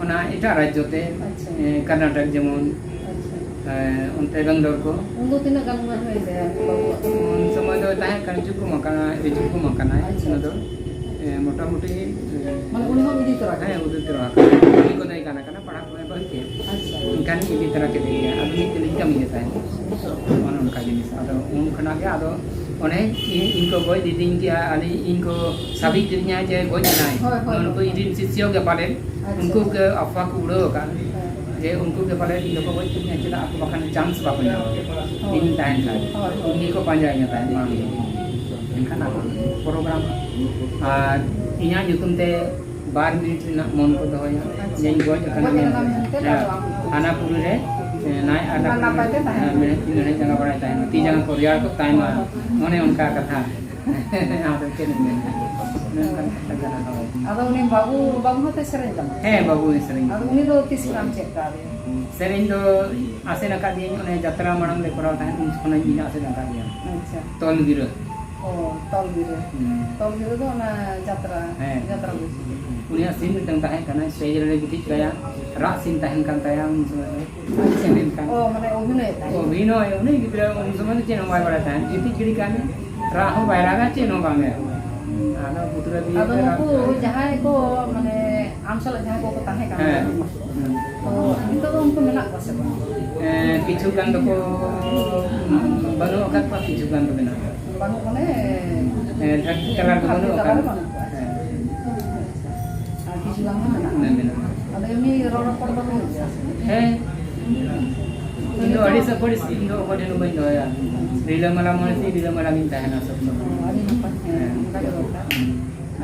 ᱚᱱᱟ ᱮᱴᱟᱜ ᱨᱟᱡᱽᱡᱚ ᱛᱮ, ᱟᱪᱪᱷᱟ᱾ ᱮ, ᱠᱚᱨᱱᱟᱴᱚᱠ ᱡᱮᱢᱚᱱ, ᱟᱪᱪᱷᱟ᱾ ᱮ, ᱚᱱᱛᱮ ᱵᱮᱝᱜᱟᱞᱳᱨ ᱠᱚ᱾ ᱩᱱ ᱫᱚ ᱛᱤᱱᱟᱹᱜ ᱜᱟᱱ ᱩᱢᱮᱨ ᱦᱩᱭᱮᱱ ᱛᱟᱭᱟ ᱵᱟᱹᱵᱩᱣᱟᱜ ᱫᱚ? ᱩᱱ ᱥᱚᱢᱚᱭ ᱫᱚ ᱛᱟᱦᱮᱸ ᱠᱟᱱᱟ, ᱡᱩᱠᱩᱢ ᱟᱠᱟᱱᱟ, ᱟᱪᱪᱷᱟ, ᱡᱩᱠᱩᱢ ᱟᱪᱪᱷᱟ᱾ ᱟᱠᱟᱱᱟᱭ, ᱟᱪᱪᱷᱟ, ᱚᱱᱟ ᱫᱚ, ᱟᱪᱪᱷᱟ᱾ ᱮ, ᱢᱚᱴᱟᱢᱩᱴᱤ, ᱮ, ᱢᱟᱱᱮ ᱩᱱᱤ ᱦᱚᱸ ᱤᱫᱤ ᱛᱚᱨᱟ ᱠᱮᱫᱮᱭᱟ? ᱦᱮᱸ, ᱤᱫᱤ ᱛᱚᱨᱟ ᱟᱠᱟᱱᱟ᱾ ᱩᱱᱤ ᱠᱚ ᱞᱟᱹᱭ ᱜᱟᱱ ᱟᱠᱟᱱᱟ, ᱯᱟᱲᱦᱟᱜ ᱠᱚ ᱮᱵᱟᱨ ᱠᱮᱫ᱾ ᱟᱪᱪᱷᱟ᱾ ᱮᱱᱠᱷᱟᱱ ᱤᱫᱤ ᱛᱚᱨᱟ ᱠᱮᱫᱮ ᱜᱮᱭᱟ᱾ ᱟᱫᱚ ᱢᱤᱫ ᱛᱮᱞᱤᱧ ᱠᱟᱹᱢᱤ ᱜᱮ ᱛᱟᱦᱮᱸᱫ᱾ ᱚᱱᱮ ᱚᱱᱠᱟ ᱡᱤᱱᱤᱥ᱾ ᱟᱫᱚ ᱩᱱ ᱠᱷᱚᱱᱟᱜ ᱜᱮ ᱟᱫᱚ ᱚᱱᱮ ᱤᱧ, ᱤᱧ ᱠᱚ ᱜᱚᱡ ᱤᱫᱤᱧ ᱜᱮᱭᱟ, ᱟᱹᱞᱤᱧ, ᱤᱧ ᱠᱚ ᱥᱟᱵᱤ ᱠᱤᱫᱤᱧᱟ ᱡᱮ ᱜᱚᱡ ᱮᱱᱟᱭ᱾ ᱦᱳᱭ, ᱦᱳᱭ, ᱱᱩᱠᱩ ᱦᱳᱭ᱾ ᱤᱧ ᱨᱮᱱ ᱥᱤᱥᱭᱚ ᱜᱮ ᱯᱟᱞᱮᱱ, ᱟᱪᱪᱷᱟ, ᱩᱱᱠᱩ ᱟᱪᱪᱷᱟ᱾ ᱜᱮ ᱟᱯᱷᱣᱟ ᱠᱚ ᱩᱲᱟᱹᱣ ᱟᱠᱟᱫ᱾ ᱦᱮᱸ᱾ ᱡᱮ ᱩᱱᱠᱩ ᱜᱮ ᱯᱟᱞᱮᱱ ᱤᱧ ᱫᱚᱠᱚ ᱜᱚᱡ ᱠᱤᱫᱤᱧᱟ, ᱪᱮᱫᱟᱜ ᱟᱠᱚ ᱵᱟᱠᱷᱟᱱ ᱪᱟᱱᱥ ᱵᱟᱠᱚ ᱧᱟᱢᱟ᱾ ᱦᱳᱭ᱾ ᱤᱧ ᱛᱟᱦᱮᱱ ᱠᱷᱟᱱ᱾ ᱦᱳᱭ, ᱦᱳᱭ᱾ ᱩᱱᱤ ᱜᱮᱠᱚ ᱯᱟᱸᱡᱟᱭᱤᱧᱟ ᱛᱟᱦᱮᱸᱫ ᱢᱟᱲᱟᱝ ᱨᱮ᱾ ᱮᱱᱠᱷᱟᱱ ᱟᱠᱚ ᱯᱨᱳᱜᱨᱟᱢ ᱟᱨ ᱤᱧᱟᱹᱜ ᱧᱩᱛᱩᱢ ᱛᱮ ᱵᱟᱨ ᱢᱤᱱᱤᱴ ᱨᱮᱱᱟᱜ ᱢᱚᱱ ᱠᱚ ᱫᱚᱦᱚᱭᱟ, ᱟᱪᱪᱷᱟ᱾ ᱡᱮᱧ ᱜᱚᱡ ᱟᱠᱟᱱᱟ ᱜᱚᱡ ᱟᱠᱟᱱᱟ ᱢᱮᱱᱛᱮ᱾ ᱢᱮᱱᱛᱮ, ᱦᱮᱸ, ᱟᱫᱚ ᱟᱢ ᱦᱟᱱᱟ ᱯᱩᱨᱤ ᱨᱮ, ᱮ, ᱱᱟᱭ ᱟᱨ ᱱᱟᱯᱟᱭ ᱛᱮ ᱛᱟᱦᱮᱱ ᱦᱮᱸ, ᱢᱮ᱾ ᱢᱮᱬᱦᱮᱫ ᱛᱤ ᱢᱮᱬᱦᱮᱫ ᱡᱟᱸᱜᱟ ᱵᱟᱲᱟᱭ ᱛᱟᱦᱮᱱ ᱢᱮ, ᱛᱤ ᱡᱟᱸᱜᱟ ᱠᱚ ᱨᱮᱭᱟᱲ ᱠᱚᱜ ᱛᱟᱭ ᱢᱟ, ᱦᱳᱭ, ᱦᱳᱭ᱾ ᱚᱱᱮ ᱚᱱᱠᱟ ᱠᱟᱛᱷᱟ᱾ ᱟᱫᱚ ᱪᱮᱫ ᱮᱢ ᱢᱮᱱᱟ? ᱚᱱᱮ ᱚᱱᱠᱟᱱ ᱠᱟᱛᱷᱟ ᱠᱟᱱᱟ, ᱦᱳᱭ᱾ ᱟᱫᱚ ᱩᱱᱤ ᱵᱟᱹᱵᱩ, ᱵᱟᱹᱵᱩ ᱦᱚᱸᱛᱚᱭ ᱥᱮᱨᱮᱧ ᱛᱟᱢᱟ? ᱦᱮᱸ, ᱵᱟᱹᱵᱩᱭ ᱥᱮᱨᱮᱧ ᱟᱫᱚ ᱜᱮᱭᱟ᱾ ᱩᱱᱤ ᱫᱚ ᱛᱤᱥ ᱠᱷᱚᱱᱟᱜ ᱮᱢ ᱪᱮᱫ ᱠᱟᱣᱫᱮᱭᱟ? ᱥᱮᱨᱮᱧ ᱫᱚ ᱟᱥᱮᱱ ᱟᱠᱟᱫᱤᱭᱟᱹᱧ, ᱚᱱᱮ ᱡᱟᱛᱨᱟ ᱢᱟᱲᱟᱝ ᱞᱮ ᱠᱚᱨᱟᱣ ᱛᱟᱦᱮᱸᱫ, ᱩᱱ ᱠᱷᱚᱱᱟᱜ ᱤᱧ ᱟᱥᱮᱱ ᱟᱠᱟᱫᱤᱭᱟ᱾ ᱟᱪᱪᱷᱟ᱾ ᱛᱚᱞ ᱜᱤᱨᱟᱹ᱾ ᱚ, ᱛᱚᱞ ᱜᱤᱨᱟᱹ᱾ ᱦᱩᱸ᱾ ᱛᱚᱞ ᱜᱤᱨᱟᱹ ᱫᱚ ᱚᱱᱟ ᱡᱟᱛᱨᱟ, ᱦᱮᱸ᱾ ᱡᱟᱛᱨᱟ ᱵᱳᱭ᱾ ᱩᱱᱤᱭᱟᱜ ᱥᱤᱱ ᱢᱤᱫᱴᱟᱝ ᱛᱟᱦᱮᱸ ᱠᱟᱱᱟ, ᱥᱴᱮᱡ ᱨᱮᱞᱮ ᱜᱤᱛᱤᱡ ᱠᱟᱭᱟ, ᱨᱟᱜ ᱥᱤᱱ ᱛᱟᱦᱮᱱ ᱠᱟᱱ ᱛᱟᱭᱟ ᱩᱱ ᱥᱚᱢᱚᱭ ᱫᱚ᱾ ᱟᱪᱪᱷᱟ᱾ ᱥᱮᱨᱮᱧ ᱠᱟᱱ᱾ ᱚ, ᱢᱟᱱᱮ ᱚᱵᱷᱤᱱᱚᱭᱮᱫ ᱛᱟᱦᱮᱸᱫ᱾ ᱚᱵᱷᱤᱱᱚᱭ, ᱩᱱᱤ ᱜᱤᱫᱽᱨᱟᱹ ᱩᱱ ᱥᱚᱢᱚᱭ ᱫᱚ ᱪᱮᱫ ᱦᱚᱸ ᱵᱟᱭ ᱵᱟᱲᱟᱭ ᱛᱟᱦᱮᱸᱫ, ᱜᱤᱛᱤᱡ ᱜᱤᱰᱤ ᱠᱟᱜ ᱢᱮ, ᱨᱟᱜ ᱦᱚᱸ ᱵᱟᱭ ᱨᱟᱜᱟ, ᱪᱮᱫ ᱦᱚᱸ ᱵᱟᱝ ᱜᱮ᱾ ᱟᱫᱚ ᱯᱩᱛᱲᱟᱹ ᱫᱤᱭᱮ ᱟᱫᱚ ᱛᱮ ᱨᱟᱜ ᱱᱩᱠᱩ ᱠᱟᱜ᱾ ᱡᱟᱦᱟᱸᱭ ᱠᱚ, ᱢᱟᱱᱮ, ᱟᱢ ᱥᱟᱞᱟᱜ ᱡᱟᱦᱟᱸᱭ ᱠᱚᱠᱚ ᱛᱟᱦᱮᱸ ᱠᱟᱱ ᱦᱮᱸ᱾ ᱛᱟᱦᱮᱸᱫ, ᱦᱩᱸ᱾ ᱛᱚ ᱱᱤᱛᱚᱜ ᱫᱚ ᱩᱱᱠᱩ ᱢᱮᱱᱟᱜ ᱠᱚᱣᱟ ᱥᱮ ᱵᱟᱝ? ᱮᱸ, ᱠᱤᱪᱷᱩ ᱜᱟᱱ ᱫᱚᱠᱚ ᱵᱟᱹᱱᱩᱜ ᱟᱠᱟᱫ ᱠᱚᱣᱟ, ᱠᱤᱪᱷᱩ ᱜᱟᱱ ᱫᱚ ᱢᱮᱱᱟᱜ ᱠᱚᱣᱟ᱾ ᱵᱟᱹᱱᱩᱜ, ᱢᱟᱱᱮ, ᱦᱮᱸ, ᱫᱷᱟᱹᱨᱛᱤ ᱛᱟᱞᱟ ᱨᱮᱫᱚ ᱫᱷᱟᱹᱨᱛᱤ ᱵᱟᱹᱱᱩᱜ ᱛᱟᱞᱟ ᱟᱠᱟᱫ ᱨᱮ ᱠᱚᱣᱟ᱾ ᱵᱟᱹᱱᱩᱜ ᱠᱚᱣᱟ᱾ ᱦᱮᱸ᱾ ᱟᱨ ᱠᱤᱪᱷᱩ ᱜᱟᱱ ᱫᱚ ᱢᱮᱱᱟᱜ ᱠᱚᱣᱟ᱾ ᱦᱮᱸ, ᱢᱮᱱᱟᱜ ᱠᱚᱣᱟ᱾ ᱟᱫᱚ ᱮᱢᱱᱤ ᱨᱚᱲ ᱨᱚᱯᱚᱲ ᱫᱚ ᱦᱩᱭᱩᱜ ᱜᱮᱭᱟ ᱥᱮ? ᱦᱮᱸ᱾ ᱤᱧ ᱫᱚ ᱟᱹᱰᱤ ᱥᱟᱯᱳᱨᱴ, ᱤᱧ ᱫᱚ ᱚᱠᱚᱭ ᱴᱷᱮᱱ ᱦᱚᱸ ᱵᱟᱹᱧ ᱫᱚᱦᱚᱭᱟ᱾ ᱨᱤᱞᱟᱹᱢᱟᱞᱟ ᱢᱚᱱᱮ ᱛᱮ ᱨᱤᱞᱟᱹᱢᱟᱞᱟ ᱜᱤᱧ ᱛᱟᱦᱮᱱᱟ ᱥᱚᱵ ᱥᱚᱢᱚᱭ᱾ ᱟᱹᱰᱤ ᱱᱟᱯᱟᱭ᱾ ᱦᱮᱸ᱾ ᱚᱱᱠᱟ ᱜᱮ ᱫᱚᱨᱠᱟᱨ᱾ ᱦᱩᱸ᱾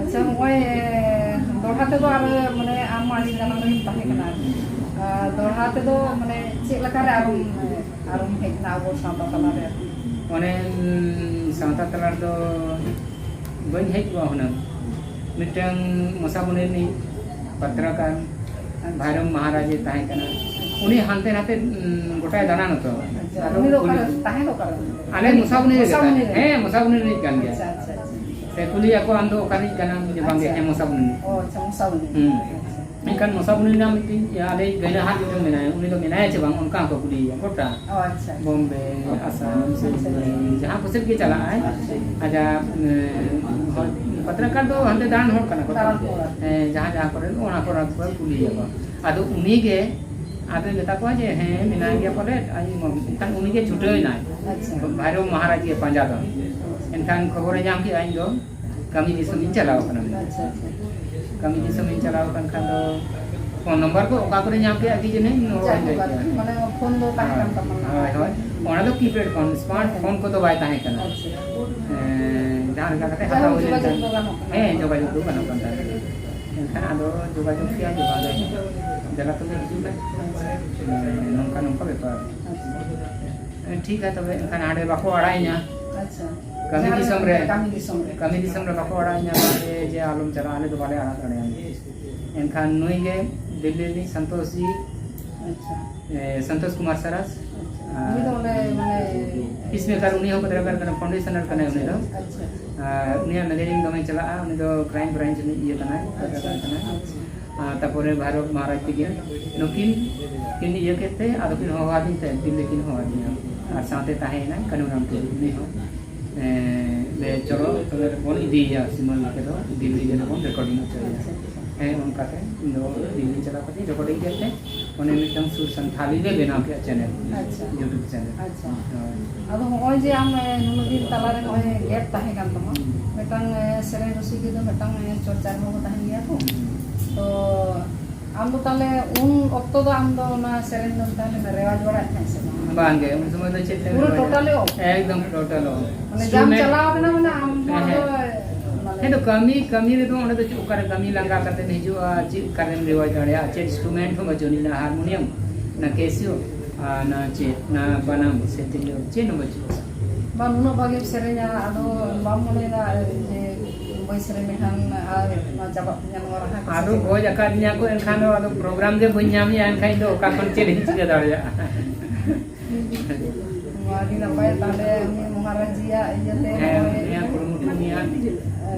ᱟᱪᱪᱷᱟ, ᱱᱚᱜᱼᱚᱭ, ᱮ, ᱫᱚᱦᱲᱟ ᱛᱮᱫᱚ ᱟᱨ, ᱢᱟᱱᱮ, ᱟᱢ ᱢᱟ ᱟᱹᱰᱤ ᱡᱟᱭᱜᱟ ᱨᱮᱢ ᱛᱟᱦᱮᱸ ᱠᱟᱱᱟ᱾ ᱟᱨ ᱫᱚᱦᱲᱟ ᱛᱮᱫᱚ, ᱢᱟᱱᱮ, ᱪᱮᱫ ᱞᱮᱠᱟ ᱨᱮ ᱟᱨᱚᱢ, ᱟᱨᱚᱢ ᱦᱮᱡ ᱮᱱᱟ ᱟᱵᱚ ᱥᱟᱶᱛᱟ ᱛᱟᱞᱟ ᱨᱮ? ᱚᱱᱮ, ᱩᱸ, ᱥᱟᱶᱛᱟ ᱛᱟᱞᱟ ᱨᱮᱫᱚ ᱵᱟᱹᱧ ᱦᱮᱡ ᱠᱚᱜᱼᱟ ᱦᱩᱱᱟᱹᱝ᱾ ᱢᱤᱫᱴᱟᱝ ᱢᱚᱥᱟ ᱵᱚᱱᱮ ᱨᱤᱱᱤᱡ ᱯᱟᱛᱨᱟᱠᱟᱨ ᱵᱷᱟᱭᱨᱚᱢ ᱢᱟᱦᱟᱨᱟᱡᱽ ᱮ ᱛᱟᱦᱮᱸ ᱠᱟᱱᱟ᱾ ᱩᱱᱤ ᱦᱟᱱᱛᱮ ᱱᱟᱛᱮ, ᱩᱸ, ᱜᱚᱴᱟᱭ ᱫᱟᱬᱟᱱ ᱟᱛᱚ᱾ ᱟᱪᱪᱷᱟ, ᱟᱫᱚ ᱩᱱᱤ ᱫᱚ ᱩᱱᱤ ᱚᱠᱟᱨᱮ ᱛᱟᱦᱮᱸ ᱫᱚ ᱚᱠᱟᱨᱮ? ᱟᱞᱮ ᱢᱚᱥᱟᱵᱩᱱᱤ ᱨᱮ ᱢᱚᱥᱟᱵᱩᱱᱤ ᱛᱟᱦᱮᱸ᱾ ᱨᱮ? ᱦᱮᱸ, ᱢᱚᱥᱟᱵᱩᱱᱤ ᱨᱤᱱᱤᱡ ᱠᱟᱱ ᱜᱮᱭᱟ᱾ ᱟᱪᱪᱷᱟ, ᱟᱪᱪᱷᱟ, ᱟᱪᱪᱷᱟ᱾ ᱥᱮ ᱠᱩᱞᱤᱭᱟ ᱠᱚ, "ᱟᱢ ᱫᱚ ᱚᱠᱟ ᱨᱤᱱᱤᱡ ᱠᱟᱱᱟᱢ?" ᱡᱮ, "ᱵᱟᱝ ᱜᱮ, ᱟᱪᱪᱷᱟ᱾ ᱦᱮᱸ, ᱢᱚᱥᱟᱵᱩᱱᱤ ᱨᱤᱱᱤᱡ᱾" ᱚ, ᱟᱪᱪᱷᱟ, ᱢᱚᱥᱟᱵᱩᱱᱤ᱾ ᱦᱩᱸ᱾ ᱟᱪᱪᱷᱟ᱾ ᱢᱮᱱᱠᱷᱟᱱ ᱢᱚᱥᱟᱵᱩᱱᱤ ᱨᱮᱱᱟᱜ ᱢᱤᱫᱴᱤᱡ ᱟᱞᱮ ᱜᱟᱹᱭᱱᱟᱹᱦᱟᱨ ᱡᱩᱫᱤ ᱢᱮᱱᱟᱭᱟ, ᱩᱱᱤ ᱫᱚ ᱢᱮᱱᱟᱭᱟ ᱪᱮ ᱵᱟᱝ, ᱚᱱᱠᱟ ᱦᱚᱸᱠᱚ ᱠᱩᱞᱤᱭᱮᱭᱟ ᱜᱚᱴᱟ᱾ ᱚ, ᱟᱪᱪᱷᱟ, ᱟᱪᱪᱷᱟ᱾ ᱵᱚᱢᱵᱮ, ᱟᱥᱟᱢ, ᱥᱮ ᱟᱪᱪᱷᱟ, ᱟᱪᱪᱷᱟ᱾ ᱡᱟᱦᱟᱸ ᱠᱚᱥᱮᱫ ᱜᱮ ᱪᱟᱞᱟᱜ ᱟᱭ, ᱟᱪᱪᱷᱟ᱾ ᱟᱡᱟᱜ, ᱮᱸ, ᱦᱚᱲ, ᱯᱟᱛᱨᱟᱠᱟᱨ ᱫᱚ ᱦᱟᱱᱛᱮ ᱫᱟᱬᱟᱱ ᱦᱚᱲ ᱠᱟᱱᱟ ᱠᱚ᱾ ᱫᱟᱬᱟᱱ ᱦᱚᱲ᱾ ᱦᱮᱸ, ᱡᱟᱦᱟᱸ, ᱡᱟᱦᱟᱸ ᱠᱚᱨᱮ, ᱚᱱᱟ ᱠᱚᱨᱮ ᱠᱚ ᱠᱩᱞᱤᱭᱮᱭᱟ ᱠᱚ᱾ ᱟᱫᱚ ᱩᱱᱤ ᱜᱮ ᱟᱫᱚᱭ ᱢᱮᱛᱟ ᱠᱚᱣᱟ ᱡᱮ, "ᱦᱮᱸ, ᱢᱮᱱᱟᱭ ᱜᱮᱭᱟ ᱯᱟᱞᱮᱫ", ᱟᱡ ᱢᱟ, ᱮᱱᱠᱷᱟᱱ ᱩᱱᱤ ᱜᱮ ᱪᱷᱩᱴᱟᱹᱣ ᱮᱱᱟᱭ᱾ ᱟᱪᱪᱷᱟ᱾ ᱵᱷᱟᱭᱨᱚᱵ ᱢᱚᱦᱟᱨᱟᱡᱽ ᱜᱮ ᱯᱟᱸᱡᱟ ᱫᱚ᱾ ᱮᱱᱠᱷᱟᱱ ᱠᱷᱚᱵᱚᱨᱮ ᱧᱟᱢ ᱠᱮᱫᱟ, ᱤᱧ ᱫᱚ ᱠᱟᱹᱢᱤ ᱫᱤᱥᱚᱢᱤᱧ ᱪᱟᱞᱟᱣ ᱠᱟᱱᱟ ᱢᱮᱱᱛᱮ᱾ ᱟᱪᱪᱷᱟ, ᱟᱪᱪᱷᱟ᱾ ᱠᱟᱹᱢᱤ ᱫᱤᱥᱚᱢᱤᱧ ᱪᱟᱞᱟᱣ ᱠᱟᱱ ᱠᱷᱟᱱ ᱫᱚ ᱯᱷᱳᱱ ᱱᱚᱢᱵᱚᱨ ᱠᱚ ᱚᱠᱟ ᱠᱚᱨᱮ ᱧᱟᱢ ᱠᱮᱫᱟ ᱠᱤ ᱡᱟᱹᱱᱤᱡ, ᱱᱚᱣᱟ ᱵᱟᱹᱧ ᱡᱟᱭᱦᱳᱠ, ᱞᱟᱹᱭ ᱠᱮᱭᱟ᱾ ᱟᱨᱠᱤ, ᱢᱟᱱᱮ, ᱯᱷᱳᱱ ᱫᱚ ᱛᱟᱦᱮᱸ ᱠᱟᱱ ᱛᱟᱵᱚᱱᱟ᱾ ᱦᱳᱭ, ᱦᱳᱭ᱾ ᱚᱱᱟ ᱫᱚ ᱠᱤᱯᱮᱰ ᱯᱷᱳᱱ, ᱥᱢᱟᱨᱴ ᱯᱷᱳᱱ ᱠᱚᱫᱚ ᱵᱟᱭ ᱛᱟᱦᱮᱸ ᱠᱟᱱᱟ᱾ ᱟᱪᱪᱷᱟ᱾ ᱦᱮᱸ, ᱡᱟᱦᱟᱸ ᱞᱮᱠᱟ ᱠᱟᱛᱮ ᱡᱟᱭᱦᱳᱠ, ᱦᱟᱛᱟᱣ ᱦᱩᱭ ᱞᱮᱱ ᱡᱳᱜᱟᱡᱳᱜᱽ ᱛᱟᱦᱮᱸᱫ᱾ ᱫᱚ ᱜᱟᱱᱚᱜ ᱠᱟᱱᱟ᱾ ᱦᱮᱸ, ᱡᱳᱜᱟᱡᱳᱜᱽ ᱫᱚ ᱜᱟᱱᱚᱜ ᱠᱟᱱ ᱛᱟᱦᱮᱸᱫ᱾ ᱮᱱᱠᱷᱟᱱ ᱟᱫᱚ ᱡᱳᱜᱟᱡᱳᱜᱽ ᱠᱮᱜᱼᱟ, ᱡᱳᱜᱟᱡᱳᱜᱽ ᱫᱮᱞᱟ ᱛᱚᱵᱮ ᱦᱤᱡᱩᱜ ᱢᱮ᱾ ᱦᱮᱸ, ᱱᱚᱝᱠᱟ ᱱᱚᱝᱠᱟ ᱵᱮᱯᱟᱨ᱾ ᱟᱪᱪᱷᱟ᱾ ᱦᱮᱸ, ᱴᱷᱤᱠ ᱜᱮᱭᱟ ᱛᱚᱵᱮ, ᱮᱱᱠᱷᱟᱱ ᱦᱟᱸᱰᱮ ᱵᱟᱠᱚ ᱟᱲᱟᱜ ᱤᱧᱟ᱾ ᱟᱪᱪᱷᱟ᱾ ᱠᱟᱹᱢᱤ ᱡᱟᱦᱟᱸ ᱫᱤᱥᱚᱢ ᱨᱮ᱾ ᱠᱟᱹᱢᱤ ᱫᱤᱥᱚᱢ ᱨᱮ᱾ ᱠᱟᱹᱢᱤ ᱫᱤᱥᱚᱢ ᱨᱮ ᱵᱟᱠᱚ ᱟᱲᱟᱜ ᱤᱧᱟ, ᱵᱟᱝ ᱡᱮ ᱟᱞᱚᱢ ᱪᱟᱞᱟᱜᱼᱟ, ᱟᱞᱮ ᱫᱚ ᱵᱟᱞᱮ ᱟᱲᱟᱜ ᱫᱟᱲᱮᱭᱟᱢᱟ᱾ ᱮᱱᱠᱷᱟᱱ ᱱᱩᱭ ᱜᱮ ᱫᱤᱞᱞᱤ ᱨᱤᱱᱤᱡ ᱥᱚᱱᱛᱳᱥ ᱡᱤ, ᱟᱪᱪᱷᱟ᱾ ᱮ, ᱥᱚᱱᱛᱳᱥ ᱠᱩᱢᱟᱨ ᱥᱟᱨᱟᱥ᱾ ᱟᱪᱪᱷᱟ᱾ ᱟᱨ ᱩᱱᱤ ᱫᱚ ᱚᱸᱰᱮ, ᱢᱟᱱᱮ, peacemaker, ᱩᱱᱤ ᱦᱚᱸ ᱯᱟᱛᱨᱟᱠᱟᱨ ᱠᱟᱱᱟ, foundation ᱨᱮᱱ ᱠᱟᱱᱟᱭ ᱩᱱᱤ ᱫᱚ᱾ ᱟᱪᱪᱷᱟ, ᱟᱪᱪᱷᱟ᱾ ᱟᱨ ᱩᱱᱤᱭᱟᱜ magazine ᱫᱚᱢᱮ ᱪᱟᱞᱟᱜᱼᱟ, ᱩᱱᱤ ᱫᱚ crime branch ᱨᱤᱱᱤᱡ ᱤᱭᱟᱹ ᱠᱟᱱᱟᱭ, ᱟᱪᱪᱷᱟ, ᱯᱟᱛᱨᱟᱠᱟᱨ ᱠᱟᱱᱟᱭ᱾ ᱟᱪᱪᱷᱟ᱾ ᱟᱨ ᱛᱟᱯᱚᱨᱮ ᱵᱷᱟᱭᱨᱚᱵ ᱢᱚᱦᱟᱨᱟᱡᱽ ᱛᱟᱹᱠᱤᱱ, ᱱᱩᱠᱤᱱ ᱠᱤᱱ ᱤᱭᱟᱹ ᱠᱮᱫ ᱛᱮ, ᱟᱫᱚ ᱠᱤᱱ ᱦᱚᱦᱚ ᱟᱹᱫᱤᱧ ᱛᱮ, ᱫᱤᱞᱞᱤ ᱠᱤᱱ ᱦᱚᱦᱚ ᱟᱹᱫᱤᱧᱟ᱾ ᱟᱨ ᱥᱟᱶᱛᱮ ᱛᱟᱦᱮᱸᱭᱮᱱᱟᱭ ᱠᱟᱹᱱᱩᱨᱟᱢ ᱴᱩᱰᱩ, ᱩᱱᱤ ᱦᱚᱸ᱾ ᱮᱸ, ᱞᱮ ᱪᱚᱞᱚ, ᱛᱚᱵᱮ ᱵᱚᱱ ᱤᱫᱤᱭᱮᱭᱟ ᱥᱤᱢᱟᱹᱞ ᱞᱮᱠᱟ ᱫᱚ, ᱫᱤᱞᱞᱤ ᱨᱮ ᱵᱚᱱ recording ᱦᱚᱪᱚᱭᱮᱭᱟ᱾ ᱟᱪᱪᱷᱟ, ᱟᱪᱪᱷᱟ᱾ ᱦᱮᱸ, ᱚᱱᱠᱟᱛᱮ ᱤᱧ ᱫᱚ ᱫᱤᱞᱞᱤ ᱪᱟᱞᱟᱣ ᱠᱟᱛᱮ recording ᱠᱮᱫ ᱛᱮ, ᱚᱱᱮ ᱢᱤᱫᱴᱟᱝ ᱥᱩᱨ ᱥᱟᱱᱛᱷᱟᱞᱤ ᱞᱮ ᱵᱮᱱᱟᱣ ᱠᱮᱫᱼᱟ channel, ᱟᱪᱪᱷᱟ᱾ YouTube channel᱾ ᱟᱪᱪᱷᱟ᱾ ᱦᱳᱭ᱾ ᱟᱫᱚ ᱦᱚᱸᱜᱼᱚᱭ ᱡᱮ ᱟᱢ, ᱮ, ᱱᱩᱱᱟᱹᱜ ᱫᱤᱱ ᱛᱟᱞᱟᱨᱮ ᱱᱚᱜᱼᱚᱭ gap ᱛᱟᱦᱮᱸ ᱠᱟᱱ ᱛᱟᱢᱟ, ᱦᱩᱸ᱾ ᱢᱤᱫᱴᱟᱝ, ᱮ, ᱥᱮᱨᱮᱧ ᱨᱩᱥᱤᱠᱤᱭᱟᱹ ᱫᱚ ᱢᱤᱫᱴᱟᱝ, ᱮ, ᱪᱚᱨᱪᱟ ᱨᱮᱦᱚᱸ ᱠᱚ ᱛᱟᱦᱮᱱ ᱜᱮᱭᱟ ᱠᱚ᱾ ᱦᱩᱸ᱾ ᱛᱚ ᱟᱢ ᱫᱚ ᱛᱟᱦᱞᱮ ᱩᱱ ᱚᱠᱛᱚ ᱫᱚ ᱟᱢ ᱫᱚ ᱚᱱᱟ ᱥᱮᱨᱮᱧ ᱫᱚ ᱛᱟᱦᱞᱮ ᱨᱮᱣᱟᱡᱽ ᱵᱟᱲᱟᱭᱮᱫ ᱛᱟᱦᱮᱸᱫ ᱥᱮ ᱵᱟᱝ? ᱵᱟᱝ ᱜᱮ, ᱩᱱ ᱥᱚᱢᱚᱭ ᱫᱚ ᱪᱮᱫ ᱛᱮᱢ ᱯᱩᱨᱟᱹ ᱨᱮᱣᱟᱡᱟ? Total off? ᱮᱠᱫᱚᱢ total off᱾ ᱢᱟᱱᱮ ᱡᱟᱢ instrument ᱪᱟᱞᱟᱣ ᱠᱟᱱᱟ, ᱢᱟᱱᱮ ᱟᱢ ᱦᱚᱲ ᱦᱮᱸ, ᱫᱚ, ᱦᱮᱸ᱾ ᱢᱟᱱᱮ ᱦᱮᱸ, ᱛᱚ ᱠᱟᱹᱢᱤ, ᱠᱟᱹᱢᱤ ᱨᱮᱫᱚ ᱚᱸᱰᱮ ᱫᱚ ᱪᱮᱫ, ᱚᱠᱟᱨᱮ ᱠᱟᱹᱢᱤ ᱞᱟᱸᱜᱟ ᱠᱟᱛᱮᱢ ᱦᱤᱡᱩᱜᱼᱟ, ᱪᱮᱫ ᱚᱠᱟᱨᱮᱢ ᱨᱮᱣᱟᱡᱽ ᱫᱟᱲᱮᱭᱟᱜᱼᱟ? ᱪᱮᱫ instrument ᱦᱚᱸ ᱵᱟᱹᱪᱩᱜ ᱟᱹᱱᱤᱡ, ᱚᱱᱟ harmonium, ᱚᱱᱟ Casio, ᱟᱨ ᱚᱱᱟ ᱪᱮᱫ, ᱚᱱᱟ ᱵᱟᱱᱟᱢ ᱥᱮ ᱛᱤᱨᱭᱳ, ᱪᱮᱫ ᱦᱚᱸ ᱵᱟᱹᱪᱩᱜᱼᱟ᱾ ᱵᱟᱝ, ᱱᱩᱱᱟᱹᱜ ᱵᱷᱟᱜᱮᱢ ᱥᱮᱨᱮᱧᱟ, ᱟᱫᱚ ᱵᱟᱢ ᱢᱚᱱᱮᱭᱮᱫᱟ ᱡᱮ ᱦᱳᱭ, ᱥᱮᱨᱮᱧ ᱞᱮᱠᱷᱟᱱ ᱟᱨ ᱱᱚᱣᱟ ᱪᱟᱵᱟᱜ ᱛᱤᱧᱟ ᱱᱚᱣᱟ ᱨᱟᱦᱟ ᱠᱚ ᱟᱫᱚ ᱥᱮ ᱪᱮᱫ? ᱜᱚᱡ ᱟᱠᱟᱫᱤᱧᱟ ᱠᱚ, ᱮᱱᱠᱷᱟᱱ ᱫᱚ ᱟᱫᱚ ᱯᱨᱳᱜᱨᱟᱢ ᱜᱮ ᱵᱟᱹᱧ ᱧᱟᱢᱮᱜᱼᱟ, ᱮᱱᱠᱷᱟᱱ ᱤᱧ ᱫᱚ ᱚᱠᱟ ᱠᱷᱚᱱ ᱪᱮᱫ ᱤᱧ ᱪᱤᱠᱟᱹ ᱫᱟᱲᱮᱭᱟᱜᱼᱟ? ᱟᱹᱰᱤ ᱱᱟᱯᱟᱭ, ᱛᱟᱦᱞᱮ ᱩᱱᱤ ᱢᱚᱦᱟᱨᱟᱡᱤᱭᱟᱜ ᱤᱭᱟᱹᱛᱮ ᱦᱮᱸ, ᱱᱚᱜᱼᱚᱭ ᱩᱱᱤᱭᱟᱜ ᱠᱩᱨᱩᱢᱩᱴᱩ, ᱩᱱᱤᱭᱟᱜ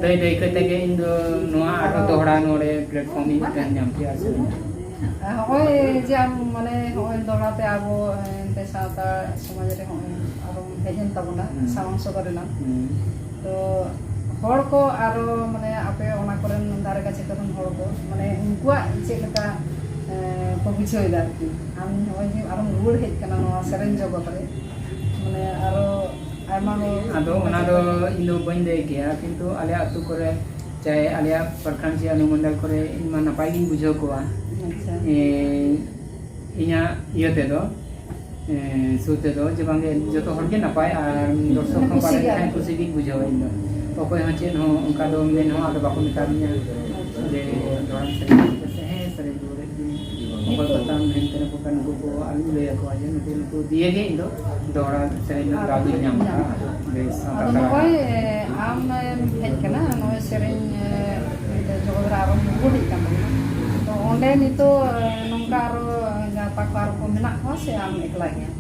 ᱫᱟᱹᱭ ᱫᱟᱹᱭ ᱠᱟᱛᱮ ᱜᱮ ᱤᱧ ᱫᱚ ᱱᱚᱣᱟ ᱟᱨᱦᱚᱸ ᱫᱚᱦᱲᱟ ᱱᱚᱰᱮ ᱯᱞᱮᱴᱯᱷᱚᱨᱢ ᱤᱧ ᱢᱤᱫᱴᱟᱝ ᱧᱟᱢ ᱠᱮᱜᱼᱟ ᱥᱮ᱾ ᱦᱚᱸᱜᱼᱚᱭ ᱡᱮ ᱟᱢ ᱢᱟᱱᱮ ᱦᱚᱸᱜᱼᱚᱭ ᱫᱚᱦᱲᱟ ᱛᱮ ᱟᱵᱚ ᱮᱱᱛᱮ ᱥᱟᱶᱛᱟ ᱥᱚᱢᱟᱡᱽ ᱨᱮ ᱦᱚᱸᱜᱼᱚᱭ ᱟᱨᱚᱢ ᱦᱮᱡ ᱮᱱ ᱛᱟᱵᱚᱱᱟ, ᱦᱩᱸ᱾ ᱥᱟᱢᱟᱝ ᱥᱚᱫᱚᱨ ᱮᱱᱟ᱾ ᱦᱩᱸ᱾ ᱛᱚ ᱦᱚᱲ ᱠᱚ ᱟᱨᱚ ᱢᱟᱱᱮ ᱟᱯᱮ ᱚᱱᱟ ᱠᱚᱨᱮᱱ ᱫᱷᱟᱨᱮ ᱠᱟᱪᱷᱮ ᱠᱚᱨᱮᱱ ᱦᱚᱲ ᱠᱚ ᱢᱟᱱᱮ ᱩᱱᱠᱩᱣᱟᱜ ᱪᱮᱫ ᱞᱮᱠᱟ, ᱮᱸ, ᱠᱚ ᱵᱩᱡᱷᱟᱹᱣ ᱮᱫᱟ ᱟᱨᱠᱤ? ᱟᱢ ᱱᱚᱜᱼᱚᱭ ᱡᱮ ᱟᱨᱚᱢ ᱨᱩᱣᱟᱹᱲ ᱦᱮᱡ ᱠᱟᱱᱟ ᱱᱚᱣᱟ ᱥᱮᱨᱮᱧ ᱡᱚᱜᱚᱛ ᱨᱮ, ᱢᱟᱱᱮ ᱟᱨᱚ ᱟᱭᱢᱟ ᱦᱚᱲ ᱟᱫᱚ ᱚᱱᱟ ᱫᱚ ᱤᱧ ᱫᱚ ᱵᱟᱹᱧ ᱞᱟᱹᱭ ᱠᱮᱭᱟ, ᱠᱤᱱᱛᱩ ᱟᱞᱮ ᱟᱹᱛᱩ ᱠᱚᱨᱮ ᱪᱟᱦᱮ ᱟᱞᱮᱭᱟᱜ ᱯᱨᱚᱠᱷᱚᱸᱰ ᱪᱮ ᱚᱱᱩᱢᱚᱱᱰᱚᱞ ᱠᱚᱨᱮ ᱤᱧ ᱢᱟ ᱱᱟᱯᱟᱭ ᱜᱤᱧ ᱵᱩᱡᱷᱟᱹᱣ ᱠᱚᱣᱟ᱾ ᱟᱪᱪᱷᱟ᱾ ᱮᱸ, ᱤᱧᱟᱹᱜ ᱤᱭᱟᱹ ᱛᱮᱫᱚ, ᱮᱸ, ᱥᱩᱨ ᱛᱮᱫᱚ ᱡᱮ ᱵᱟᱝᱜᱮ ᱡᱚᱛᱚ ᱦᱚᱲ ᱜᱮ ᱱᱟᱯᱟᱭ ᱟᱨ ᱫᱚᱨᱥᱚᱠ ᱦᱚᱸ ᱠᱩᱥᱤ ᱵᱟᱲᱟᱭ ᱜᱮ ᱠᱷᱟᱱ ᱟᱨᱠᱤ᱾ ᱠᱩᱥᱤ ᱜᱤᱧ ᱵᱩᱡᱷᱟᱹᱣᱟ ᱤᱧ ᱫᱚ᱾ ᱚᱠᱚᱭ ᱦᱚᱸ ᱪᱮᱫ ᱦᱚᱸ ᱚᱱᱠᱟ ᱫᱚ ᱢᱮᱱ ᱦᱚᱸ ᱟᱫᱚ ᱵᱟᱠᱚ ᱢᱮᱛᱟ ᱫᱤᱧᱟ ᱡᱮ ᱫᱚᱦᱲᱟᱢ ᱥᱮᱨᱮᱧ ᱠᱮᱫᱟ ᱥᱮ ᱦᱮᱸ ᱥᱮᱨᱮᱧ ᱨᱩᱣᱟᱹᱲᱮᱫ ᱜᱤᱭᱟᱹᱧ᱾ ᱚᱠᱚᱭ ᱠᱚ ᱛᱟᱢ ᱦᱮᱱᱛᱮ ᱱᱩᱠᱩ ᱠᱟᱱ ᱱᱩᱠᱩ ᱠᱚ ᱟᱞᱚᱧ ᱞᱟᱹᱭ ᱟᱠᱚᱣᱟ ᱡᱮ ᱱᱩᱠᱩ ᱱᱩᱠᱩ ᱫᱤᱭᱮ ᱜᱮ ᱤᱧ ᱫᱚ ᱫᱚᱦᱲᱟ ᱥᱮᱨᱮᱧ ᱨᱮᱱᱟᱜ ᱫᱟᱣ ᱫᱚᱧ ᱧᱟᱢ ᱟᱠᱟᱫᱼᱟ᱾ ᱵᱮᱥ, ᱥᱟᱱᱛᱟᱲ ᱟᱫᱚ ᱛᱟᱞᱟ ᱨᱮ᱾ ᱱᱚᱜᱼᱚᱭ, ᱮ, ᱟᱢ ᱮᱢ ᱦᱮᱡ ᱠᱟᱱᱟ, ᱱᱚᱜᱼᱚᱭ ᱥᱮᱨᱮᱧ, ᱮ, ᱢᱤᱫᱴᱮᱡ ᱡᱚᱜᱚᱛ ᱨᱮ ᱟᱨᱚᱢ ᱨᱩᱣᱟᱹᱲ ᱦᱮᱡ ᱠᱟᱱ ᱛᱟᱵᱚᱱᱟ᱾ ᱛᱚ ᱚᱸᱰᱮ ᱱᱤᱛᱚᱜ, ᱮ, ᱱᱚᱝᱠᱟ ᱟᱨᱚ ᱜᱟᱶᱛᱟ ᱠᱚ ᱟᱨᱚ ᱠᱚ ᱢᱮᱱᱟᱜ ᱠᱚᱣᱟ ᱥᱮ ᱟᱢ ᱮᱠᱞᱟ ᱜᱮᱭᱟ?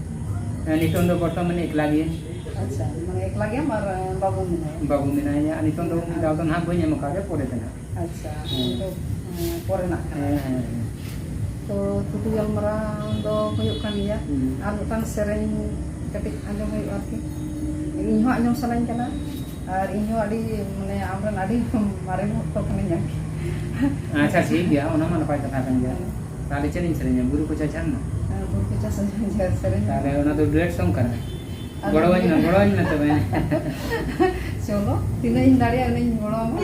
ᱦᱮᱸ, ᱱᱤᱛᱚᱝ ᱫᱚ ᱵᱚᱨᱛᱚᱢᱟᱱ ᱮᱠᱞᱟ ᱜᱮ᱾ ᱟᱪᱪᱷᱟ, ᱢᱟᱱᱮ ᱮᱠᱞᱟ ᱜᱮᱭᱟᱢ ᱟᱨ, ᱮ, ᱵᱟᱹᱵᱩ ᱢᱮᱱᱟᱭᱟ? ᱵᱟᱹᱵᱩ ᱢᱮᱱᱟᱭᱟ, ᱟᱨ ᱱᱤᱛᱚᱝ ᱫᱚ ᱩᱱᱤ ᱫᱟᱣ ᱫᱚ ᱱᱟᱦᱟᱜ ᱵᱟᱹᱧ ᱮᱢ ᱟᱠᱟᱫᱮ, ᱯᱚᱨᱮ ᱛᱮ ᱱᱟᱦᱟᱜ᱾ ᱟᱪᱪᱷᱟ, ᱦᱮᱸ᱾ ᱱᱤᱛᱚᱜ, ᱮᱸ, ᱯᱚᱨᱮᱱᱟᱜ ᱠᱟᱱᱟ᱾ ᱦᱮᱸ, ᱦᱮᱸ, ᱦᱮᱸ᱾ ᱛᱚ, ᱛᱷᱩᱛᱤ ᱜᱟᱞᱢᱟᱨᱟᱣ ᱫᱚ ᱦᱩᱭᱩᱜ ᱠᱟᱱ ᱜᱮᱭᱟ᱾ ᱦᱩᱸ᱾ ᱟᱨ ᱢᱤᱫᱴᱟᱝ ᱥᱮᱨᱮᱧ ᱠᱟᱹᱴᱤᱡ ᱟᱸᱡᱚᱢ ᱦᱩᱭᱩᱜᱼᱟ ᱟᱨᱠᱤ᱾ ᱤᱧ ᱦᱚᱸ ᱟᱸᱡᱚᱢ ᱥᱟᱱᱟᱧ ᱠᱟᱱᱟ᱾ ᱟᱨ ᱤᱧ ᱦᱚᱸ ᱟᱹᱰᱤ, ᱢᱟᱱᱮ, ᱟᱢᱨᱮᱱ ᱟᱹᱰᱤ ᱢᱟᱨᱮ ᱵᱷᱚᱠᱛᱚ ᱠᱟᱹᱱᱟᱹᱧ ᱟᱨᱠᱤ᱾ ᱟᱪᱪᱷᱟ, ᱴᱷᱤᱠ ᱜᱮᱭᱟ, ᱚᱱᱟ ᱢᱟ ᱱᱟᱯᱟᱭ ᱠᱟᱛᱷᱟ ᱠᱟᱱ ᱜᱮᱭᱟ᱾ ᱦᱮᱸ᱾ ᱛᱟᱦᱞᱮ ᱪᱮᱫ ᱤᱧ ᱥᱮᱨᱮᱧᱟ? ᱵᱩᱨᱩ ᱠᱚᱪᱟ ᱡᱷᱟᱨᱱᱟ? ᱦᱮᱸ, ᱵᱩᱨᱩ ᱠᱚᱪᱟ ᱥᱮᱨᱮᱧ᱾ ᱛᱟᱦᱞᱮ ᱚᱱᱟ ᱫᱚ duet song ᱠᱟᱱᱟ᱾ ᱟᱫᱚ ᱜᱚᱲᱚᱣᱟᱹᱧ ᱢᱮ, ᱜᱚᱲᱚᱣᱟᱹᱧ ᱢᱮ ᱛᱚᱵᱮ᱾ ᱪᱚᱞᱚ, ᱛᱤᱱᱟᱹᱜ ᱤᱧ ᱫᱟᱲᱮᱭᱟᱜᱼᱟ ᱩᱱᱟᱹᱜ ᱤᱧ ᱜᱚᱲᱚᱣᱟᱢᱟ᱾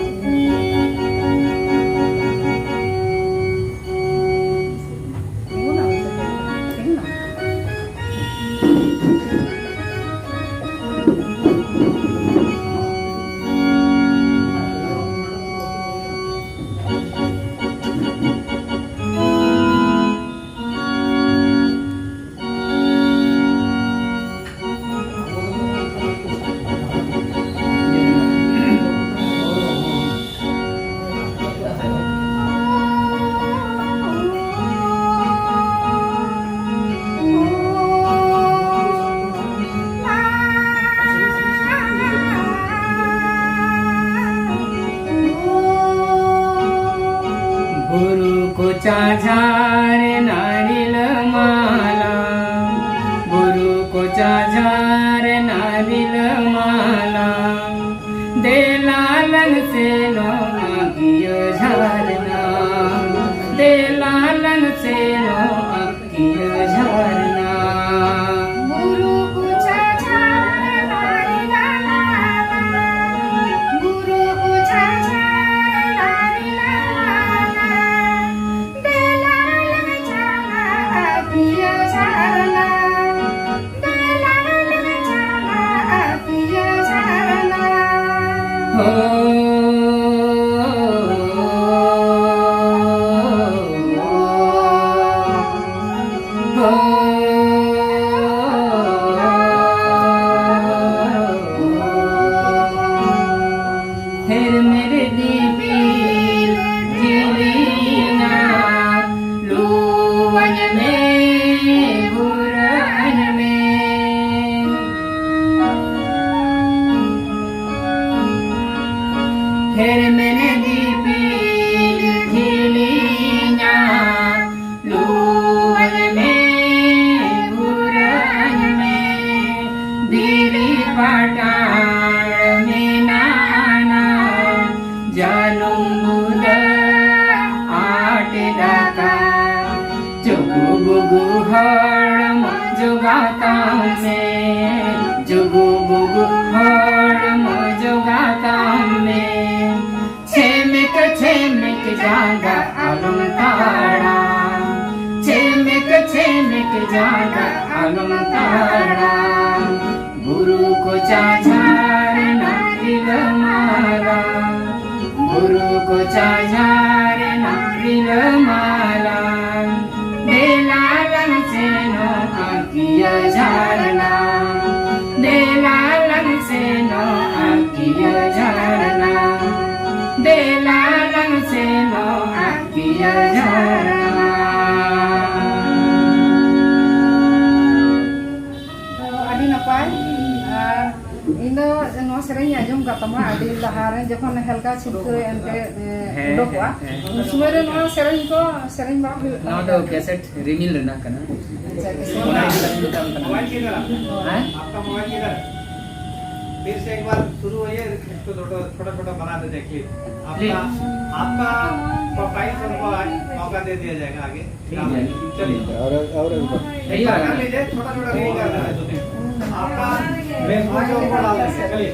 ᱛᱤᱸᱜᱩᱱᱟ, ᱛᱤᱸᱜᱩᱱᱟ᱾ ᱡᱷᱟᱨᱱᱟ ᱨᱤᱞᱟᱹᱢᱟᱞᱟ, ᱫᱮᱞᱟ ᱞᱟᱝ ᱥᱮᱱᱚᱜᱼᱟ ᱯᱤᱭᱟᱹ ᱡᱷᱟᱨᱱᱟ, ᱫᱮᱞᱟ ᱞᱟᱝ ᱥᱮᱱᱚᱜᱼᱟ ᱯᱤᱭᱟᱹ ᱡᱷᱟᱨᱱᱟ᱾ ᱵᱩᱨᱩ ᱠᱚᱪᱟ ᱡᱷᱟᱨᱱᱟ ᱨᱤᱞᱟᱹᱢᱟᱞᱟ, ᱵᱩᱨᱩ ᱠᱚᱪᱟ ᱡᱷᱟᱨᱱᱟ ᱨᱤᱞᱟᱹᱢᱟᱞᱟ, ᱫᱮᱞᱟ ᱞᱟᱝ ᱪᱟᱞᱟᱜᱼᱟ ᱯᱤᱭᱟᱹ ᱡᱷᱟᱨᱱᱟ, ᱫᱮᱞᱟ ᱞᱟᱝ ᱪᱟᱞᱟᱜᱼᱟ ᱯᱤᱭᱟᱹ ᱡᱷᱟᱨᱱᱟ᱾ ᱦᱳ, ᱦᱳ, ᱦᱳ᱾ ᱦᱮᱨᱢᱮᱨ ᱫᱤᱯᱤᱞ ᱡᱤᱞᱤᱧᱟ, ᱞᱩᱣᱟᱹᱧ ᱢᱮ, ᱜᱷᱩᱨᱟᱹᱧ ᱢᱮ᱾ ᱦᱮᱨᱢᱮᱨ ᱫᱤᱯᱤᱞ ᱡᱤᱞᱤᱧᱟ, ᱞᱩᱣᱟᱹᱧ ᱢᱮ, ᱜᱷᱩᱨᱟᱹᱧ ᱢᱮ, ᱫᱷᱤᱨᱤ ᱯᱟᱴᱟᱬ ᱢᱮᱱᱟᱜᱼᱟ, ᱡᱟᱹᱱᱩᱢ ᱵᱩᱫᱟᱹ ᱟᱴ ᱫᱟᱠᱟ, ᱡᱩᱜᱩ ᱵᱩᱜᱩ ᱦᱚᱲᱢᱚ ᱡᱚᱜᱟᱣ ᱛᱟᱢ ᱢᱮ, ᱡᱩᱜᱩ ᱵᱩᱜᱩ ᱦᱚᱲᱢᱚ ᱡᱚᱜᱟᱣ ᱛᱟᱢ ᱢᱮ᱾ ᱪᱷᱮᱢᱮᱠ ᱪᱷᱮᱢᱮᱠ ᱡᱟᱸᱜᱟ ᱟᱞᱚᱢ ᱛᱟᱲᱟᱢ, ᱪᱷᱮᱢᱮᱠ ᱪᱷᱮᱢᱮᱠ ᱡᱟᱸᱜᱟ ᱟᱞᱚᱢ ᱛᱟᱲᱟᱢ᱾ ᱵᱩᱨᱩ ᱠᱚᱪᱟ ᱡᱷᱟᱨᱱᱟ ᱨᱤᱞᱟᱹᱢᱟᱞᱟ, ᱵᱩᱨᱩ ᱠᱚᱪᱟ ᱡᱷᱟᱨᱱᱟ ᱨᱤᱞᱟᱹᱢᱟᱞᱟ, ᱫᱮᱞᱟ ᱞᱟᱝ ᱥᱮᱱᱚᱜᱼᱟ ᱯᱤᱭᱟᱹ ᱡᱷᱟᱨᱱᱟ, ᱫᱮᱞᱟ ᱞᱟᱝ ᱥᱮᱱᱚᱜᱼᱟ ᱯᱤᱭᱟᱹ ᱡᱷᱟᱨᱱᱟ, ᱫᱮᱞᱟ ᱞᱟᱝ ᱥᱮᱱᱚᱜᱼᱟ ᱯᱤᱭᱟᱹ ᱡᱷᱟᱨᱱᱟ᱾ ᱟᱹᱰᱤ ᱱᱟᱯᱟᱭ᱾ ᱟᱨ ᱤᱧ ᱫᱚ ᱱᱚᱣᱟ ᱥᱮᱨᱮᱧ ᱟᱸᱡᱚᱢ ᱠᱟᱫ ᱛᱟᱢᱟ ᱟᱹᱰᱤ ᱞᱟᱦᱟ ᱨᱮ, ᱡᱚᱠᱷᱚᱱ ᱦᱮᱞᱠᱟ ᱪᱷᱤᱢᱠᱟᱹ ᱮᱱᱛᱮ, ᱮ, ᱦᱮᱸ, ᱩᱰᱩᱠᱚᱜᱼᱟ, ᱦᱮᱸ, ᱦᱮᱸ᱾ ᱩᱱ ᱥᱚᱢᱚᱭ ᱨᱮ ᱱᱚᱣᱟ ᱥᱮᱨᱮᱧ ᱠᱚ ᱥᱮᱨᱮᱧ ᱵᱟᱲᱟ ᱦᱩᱭᱩᱜ ᱱᱚᱣᱟ ᱠᱟᱱ ᱫᱚ ᱜᱮᱭᱟ᱾ ᱠᱮᱥᱮᱴ ᱨᱤᱢᱤᱞ ᱨᱮᱱᱟᱜ ᱠᱟᱱᱟ᱾ ᱟᱪᱪᱷᱟ, ᱠᱮᱥᱮᱴ ᱚᱱᱟ ᱨᱮᱱᱟᱜ᱾ ᱤᱧ ᱫᱚ ᱛᱟᱢ ᱠᱟᱱᱟ᱾ मोबाइल किधर है? ᱦᱮᱸ? आपका मोबाइल किधर है? फिर से एक बार शुरू होइए, इसको थोड़ा, थोड़ा, थोड़ा बना देते हैं क्लिप। आपका, प्लीज। आपका प्रोफाइल सबको आज मौका दे दिया जाएगा आगे। ठीक है। चलिए। और, और एक बार। यही कर लीजिए, छोटा, छोटा रील कर देना है दो तीन। आपका Facebook के ऊपर डाल देंगे। चलिए।